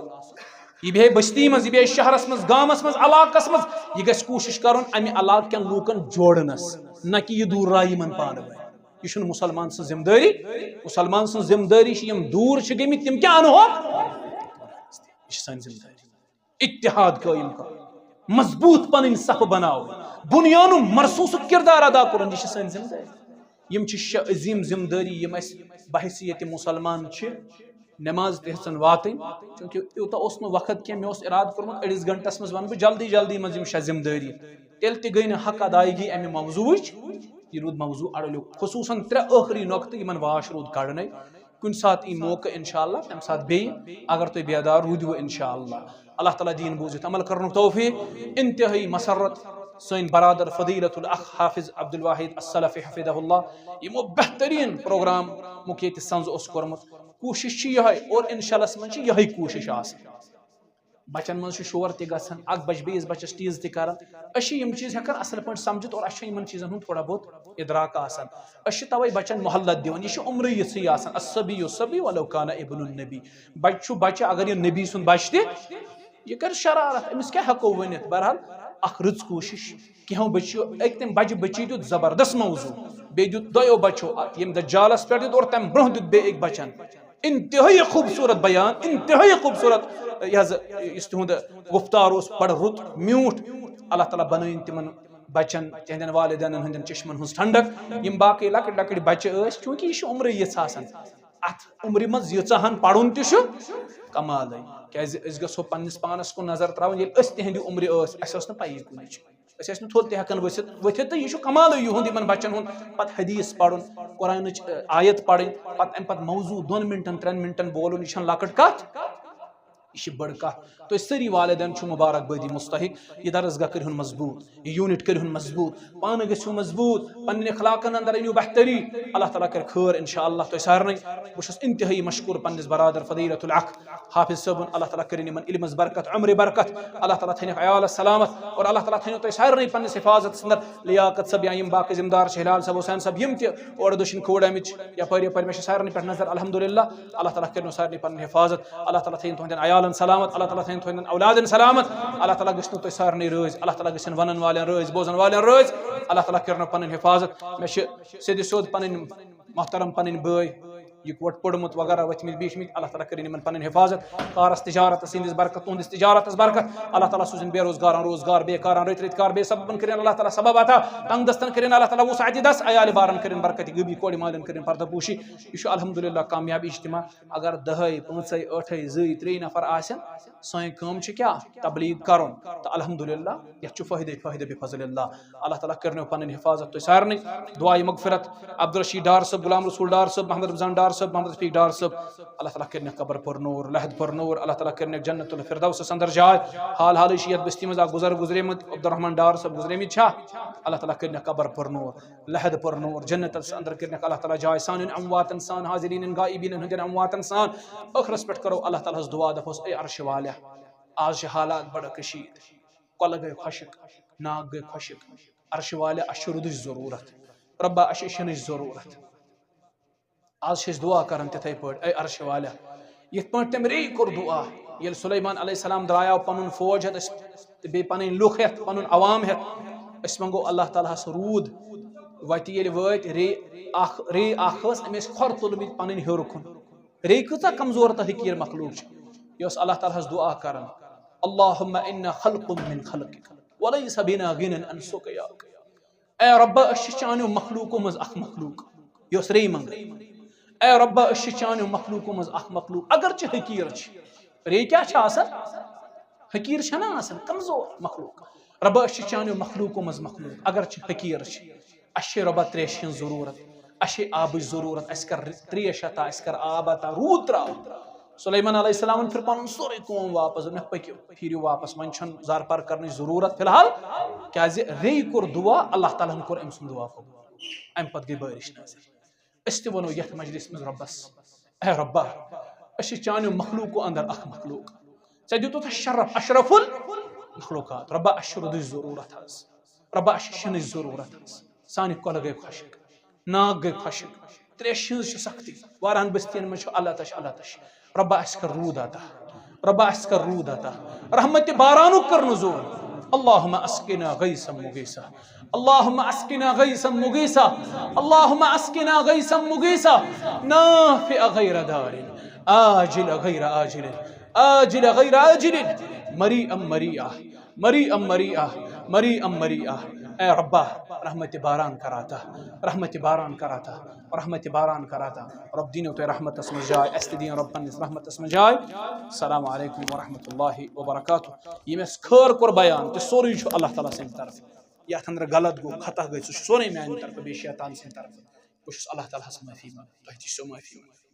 یہِ بیٚہہِ بستی منٛز، یہِ بیٚہہِ شہرَس منٛز، گامَس منٛز، علاقَس منٛز، یہِ گژھِ کوٗشِش کَرُن اَمہِ علاقہٕ کٮ۪ن لوٗکَن جوڑنَس، نہ کہِ یہِ دوٗررایہِ یِمَن پانہٕ ؤنۍ۔ یہِ چھُنہٕ مُسلمان سٕنٛز ذمہٕ دٲری۔ مُسلمان سٕنٛز ذمہٕ دٲری چھِ یِم دوٗر چھِ گٔمٕتۍ تِم کیٛاہ اَنہوکھ؟ یہِ چھِ سٲنۍ ذمہٕ دٲری۔ اتحاد قٲیِم کَرُن، مضبوٗط پَنٕنۍ صفہٕ بَناوٕنۍ، بُنیانُ مرصوٗصُک کِردار ادا کَرُن، یہِ چھِ سٲنۍ ذمہٕ دٲری۔ یِم چھِ شےٚ عظیٖم ذمہٕ دٲری یِم اَسہِ بحیثیت مُسلمان چھِ۔ نماز تہِ ہیٚژٕن واتٕنۍ، چوٗنٛکہِ یوٗتاہ اوس نہٕ وقت کینٛہہ، مےٚ اوس اِرادٕ کوٚرمُت أڑِس گھنٹَس منٛز وَنہٕ بہٕ جلدی جلدی منٛز یِم شےٚ ذمہٕ دٲری۔ تیٚلہِ تہِ گٔے نہٕ حق ادایگی اَمہِ موضوٗعٕچ، یہِ روٗد موضوٗع اَڑلیو، خصوٗصاً ترٛےٚ ٲخری نۄقطہٕ یِمَن واش روٗد کَڑنَے۔ کُنہِ ساتہٕ یی موقعہٕ اِنشاءاللہ، تَمہِ ساتہٕ بیٚیہِ اگر تُہۍ بیدار روٗدِو اِنشاءاللہ۔ اللہ تعالیٰ دِیِن بوٗزِتھ عمل کَرنُک توفیٖق۔ انتہٲیی مسرت سٲنۍ برادر فضیلت الاخ حافظ عبدالواحد السلفی حفظہ اللہ، یِمو بہتریٖن پروگرام مُک ییٚتہِ سَنٛز اوس کوٚرمُت۔ کوٗشِش چھِ یِہوٚے اور اِنشاءاللہَس منٛز چھِ یِہوٚے کوٗشِش آسان۔ بَچَن منٛز چھُ شور تہِ گژھان، اَکھ بَچہِ بیٚیِس بَچَس tease تہِ کَران۔ أسۍ چھِ یِم چیٖز ہٮ۪کان اَصٕل پٲٹھۍ سَمجھِتھ اور اَسہِ چھُ یِمَن چیٖزَن ہُنٛد تھوڑا بہت اِدراک آسان۔ أسۍ چھِ تَوَے بَچَن مُہلت دِوان، یہِ چھُ عُمرٕے یِژھٕے آسان، الصبی الصبی ولو کان ابن النبی۔ بَچہِ چھُ بَچہِ، اگر یہِ نبی سُنٛد بَچہِ تہِ، یہِ کَرِ شرارت، أمِس کیٛاہ ہٮ۪کو ؤنِتھ؟ بہرحال، اَکھ رٕژ کوٗشِش۔ کینٛہو بٔچیو، أکۍ تٔمۍ بَجہِ بٔچی دیُت زبردست موضوع، بیٚیہِ دیُت دۄیو بَچو اَکھ، ییٚمۍ دجالَس پٮ۪ٹھ دیُت اور تَمہِ برٛونٛہہ دیُت بیٚیہِ أکۍ بَچَن۔ انتہٲیی خوٗبصوٗرت بیان، انتہٲیی خوٗبصوٗرت، یہِ حظ، یُس تِہُنٛد گُفتار اوس، بَڑٕ رُت، میوٗٹھ۔ اللہ تعالیٰ بَنٲیِن تِمَن بَچَن، تِہِنٛدٮ۪ن والدینَن ہٕنٛدٮ۪ن چشمَن ہٕنٛز ٹھنڈک۔ یِم باقٕے لۄکٕٹۍ لۄکٕٹۍ بَچہٕ ٲسۍ، چوٗنٛکہِ یہِ چھُ عُمرٕے یِژھ آسان، اَتھ عُمرِ منٛز ییٖژاہ ہَن پَرُن تہِ چھُ کمالٕے، کیٛازِ أسۍ گژھو پنٛنِس پانَس کُن نظر ترٛاوٕنۍ، ییٚلہِ أسۍ تِہِنٛدِ عُمرِ ٲسۍ، اَسہِ ٲس نہٕ پَیی کُنِچ۔ أسۍ ٲسۍ نہٕ تھوٚد تہِ ہٮ۪کان ؤسِتھ، ؤتھِتھ، تہٕ یہِ چھُ کمالٕے یِہُنٛد یِمَن بَچَن ہُنٛد پَتہٕ حدیث پَرُن، قرآنٕچ، ٲ، آیت پَرٕنۍ، پَتہٕ اَمہِ پَتہٕ موضوع دۄن مِنٹَن، ترٛٮ۪ن مِنٹَن بولُن، یہِ چھَنہٕ لۄکٕٹ کَتھ۔ یہِ چھِ بٔڑ کتھ۔ تُہۍ سٲری والدین چھِو مبارک بٲدی مستحق۔ یہِ درسگاہ کٔرِہُن مضبوٗط، یہِ یوٗنٹ کٔرِہُن مضبوٗط، پانہٕ گٔژھِو مضبوٗط، پننٮ۪ن اخلاقن اندر أنِو بہتری۔ اللہ تعالیٰ کرِ خٲر انشاءاللہ تۄہہِ سارنٕے۔ بہٕ چھُس انتہٲیی مشکوٗر پننِس برادر فضیلت الحق حافظ صٲبُن۔ اللہ تعالیٰ کٔرِنۍ یِمن علمس برکت، عمرِ برکت۔ اللہ تعالیٰ تھٲینَکھ عیالس سلامت اور اللہ تعالیٰ تھٲینو تۄہہِ سارنٕے پننِس حفاظتس اندر۔ لیاقت صٲب یا یِم باقٕے ذمہٕ دار چھِ، ہلال صٲب، حسین صٲب، یِم تہِ اورٕ دٔچھِنۍ کھووُر آمٕتۍ چھِ یپٲرۍ یپٲرۍ، مےٚ چھِ سارنٕے پٮ۪ٹھ نظر الحمدللہ۔ اللہ تعالیٰ کٔرِنو سارنٕے پنٕنۍ حفاظت۔ اللہ تعالیٰ تھٲیِن تُہنٛدٮ۪ن عیالن سلامت، اللہ تعالیٰ تھٲیِن تُہنٛدٮ۪ن اولادن سلامت۔ اللہ تعالیٰ گٔژھِنو تُہۍ سارنٕے رٲضۍ، اللہ تعالیٰ گٔژھِن ونن والٮ۪ن رٲضۍ، بوزن والٮ۪ن رٲضۍ۔ اللہ تعالیٰ کٔرِنو پنٕنۍ حفاظت۔ مےٚ چھِ سیٚدِ سیوٚد پنٕنۍ محترم پنٕنۍ بٲے یکوٹ پوٚرمُت وغیرہ ؤتھمٕتۍ بیٖٹھمٕتۍ، اللہ تعالیٰ کٔرِنۍ یِمن پنٕنۍ حفاظت۔ کارس تجارتس، یِہنٛدِس برکت، تُہنٛدِس تجارتس برکت۔ اللہ تعالیٰ سوٗزِن بے روزگارن روزگار، بے کارن رٔتۍ رٔتۍ کار، بے سببن کٔرِنۍ اللہ تعالیٰ سبب عطا، تنگ دستن کٔرِنۍ اللہ تعالیٰ وسعت دس، عیالِ بارن کٔرِنۍ برکت، غٲبی کورِ مالٮ۪ن کٔرِنۍ پردٕ پوشی۔ یہِ چھُ الحمدللہ کامیاب اجتماع۔ اگر دہے، پانٛژے، ٲٹھے، زٕے، ترٛے نفر آسن، سٲنۍ کٲم چھِ کیٛاہ؟ تبلیغ کرُن۔ تہٕ الحمدللہ یتھ چھُ فٲیدے فٲیدٕ بفضل اللہ۔ اللہ تعالیٰ کٔرنو پنٕنۍ حفاظت تُہۍ سارنٕے۔ دعایہِ مغفرت عبدالرشید ڈار صٲب، غلام رسول ڈار صٲب، محمد رمضان ڈار صٲب، محمد رفیق ڈار صٲب۔ اللہ تعالیٰ کٔرنَکھ قبر پر نور، لحد پر نور۔ اللہ تعالیٰ کٔرنَکھ جنت الفردوسس اندر جاے۔ حال حالٕے چھِ یتھ بستی منٛز اکھ بزرگ گزریمُت، عبدالرحمان ڈار صٲب گزریمٕتۍ چھا؟ اللہ تعالیٰ کٔرنَکھ قبر پر نور، لحد پر نور۔ جنتس اندر کٔرنَکھ اللہ تعالیٰ جاے سانٮ۪ن امواتن سان، حاضرینن غائبینن ہٕنٛدٮ۪ن امواتن سان۔ ٲخرس پٮ۪ٹھ کرو اللہ تعالیٰ ہس دعا، دپوس، اے عرشہِ والیا، آز چھِ حالات بڑٕ کشید۔ کۄلہٕ گٔے خۄشک، ناگ گٔے خۄشک۔ عرشہِ والیا، اَسہِ چھِ روٗدٕچ ضروٗرت۔ رۄبا، اَسہِ چھِ شِنٕچ ضروٗرت۔ آز چھِ أسۍ دُعا کران تِتھَے پٲٹھۍ، اے عرشہِ والیا۔ یِتھ پٲٹھۍ تٔمۍ ریٚیہِ کوٚر دُعا، ییٚلہِ سُلیمان علیہ السلام درٛایاو پنُن فوج ہٮ۪تھ أسۍ تہٕ بیٚیہِ پنٕنۍ لُکھ ہٮ۪تھ، پنُن عوام ہٮ۪تھ، أسۍ منٛگو اللہ تعالیٰ ہس روٗد۔ وتہِ ییٚلہِ وٲتۍ، ریٚیہِ اکھ، ریٚیہِ اکھ ٲس، أمۍ ٲسۍ کھۄر تُلمٕتۍ پنٕنۍ ہیوٚر کُن۔ ریٚیہِ کۭژاہ کمزور تہٕ حقیٖر مخلوق چھِ، یہِ ٲس اللہ تعالیٰ ہس دُعا کران، اللہم انا خلق من خلقک ولیس بنا غنی عن سقیاک۔ اے رۄبا، أسۍ چھِ چانیو مخلوٗقو منٛز اکھ مخلوٗق، یہِ اوس ریٚیہِ منٛگان۔ اے رۄبا، أسۍ چھِ چانیو مخلوٗقو منٛز اکھ مخلوٗق، اگرچہِ حقیٖر چھِ۔ ریٚیہِ کیٛاہ چھِ آسان؟ حقیٖر چھَنا آسان، کمزور مخلوٗق۔ رۄبا، أسۍ چھِ چانیو مخلوٗقو منٛز مخلوٗق، اگرچہِ حقیٖر چھِ۔ اَسہِ چھے رۄبا ترٛیشہِ ہٕنٛز ضروٗرت، اَسہِ چھے آبٕچ ضروٗرت، اَسہِ کر ترٛیش عطا، اَسہِ کر آب عطا، روٗد ترٛاو۔ سلیمان علیہ السلامن پھِر پنُن سورُے قوم واپس، دوٚپنکھ، پٔکِو، پھیٖرِو واپس، وۄنۍ چھَنہٕ زارٕ پار کرنٕچ ضروٗرت فی الحال، کیازِ ریٚیہِ کوٚر دُعا، اللہ تعالیٰ ہن کوٚر أمۍ سُنٛد دُعا قبوٗل۔ اَمہِ پتہٕ گٔے بٲرِش نٲزِل۔ أسۍ تہِ وَنو یَتھ مجلس منٛز رۄبس، اے رۄبا، أسۍ چھِ چانیو مخلوٗقو اندر اکھ مخلوٗق، ژےٚ دیُتُتھ اَسہِ شرف، اشرف المخلوقات۔ رۄبا، اَسہِ چھُ روٗدٕچ ضروٗرت حظ، رۄبا، اَسہِ چھِ شِنٕچ ضروٗرت حظ، سانہِ کۄلہٕ گٔے خۄشک، ناگ گٔے خۄشک، ترٛیشہِ ہٕنٛز چھِ سختی، واریاہن بستین منٛز چھُ اللہ تش، اللہ تش۔ رۄبا، اَسہِ کر روٗد عطا، رۄبا، اَسہِ کر روٗد عطا، رحمتِ بارانُک کر نزول۔ اللہم اسقنا غیثا مغیثا، اللہم اسقنا غیثا مغیثا، اللہم اسقنا غیثا مغیثا، نافع غیر ضار، عاجل غیر عاجل، عاجل غیر عاجل، مریعا مریعا، مریعا مریعا، مریعا مریعا۔ اے رۄبا، رحمتِ باران کر عطا، رحمتِ باران کر عطا، رحمتِ باران کر عطا۔ رۄب دِنو تۄہہِ رحمتس منٛز جاے، اَسہِ تہِ دِیِن رۄب پننِس رحمتس منٛز جاے۔ السلام علیکم ورحمۃ اللہ وبرکاتہ۔ ییٚمۍ اَسہِ خٲر کوٚر بیان، تہِ سورُے چھُ اللہ تعالیٰ سٕنٛدِ طرفہٕ۔ یَتھ اندر غلط گوٚو، خطا گٔے، سُہ چھُ سورُے میانہِ طرفہٕ، بیٚیہِ شیطان سٕنٛدِ طرفہٕ۔ بہٕ چھُس اللہ تعالیٰ ہس معٲفی منٛگان، تۄہہِ تہِ چھو معٲفی منٛگٕنۍ۔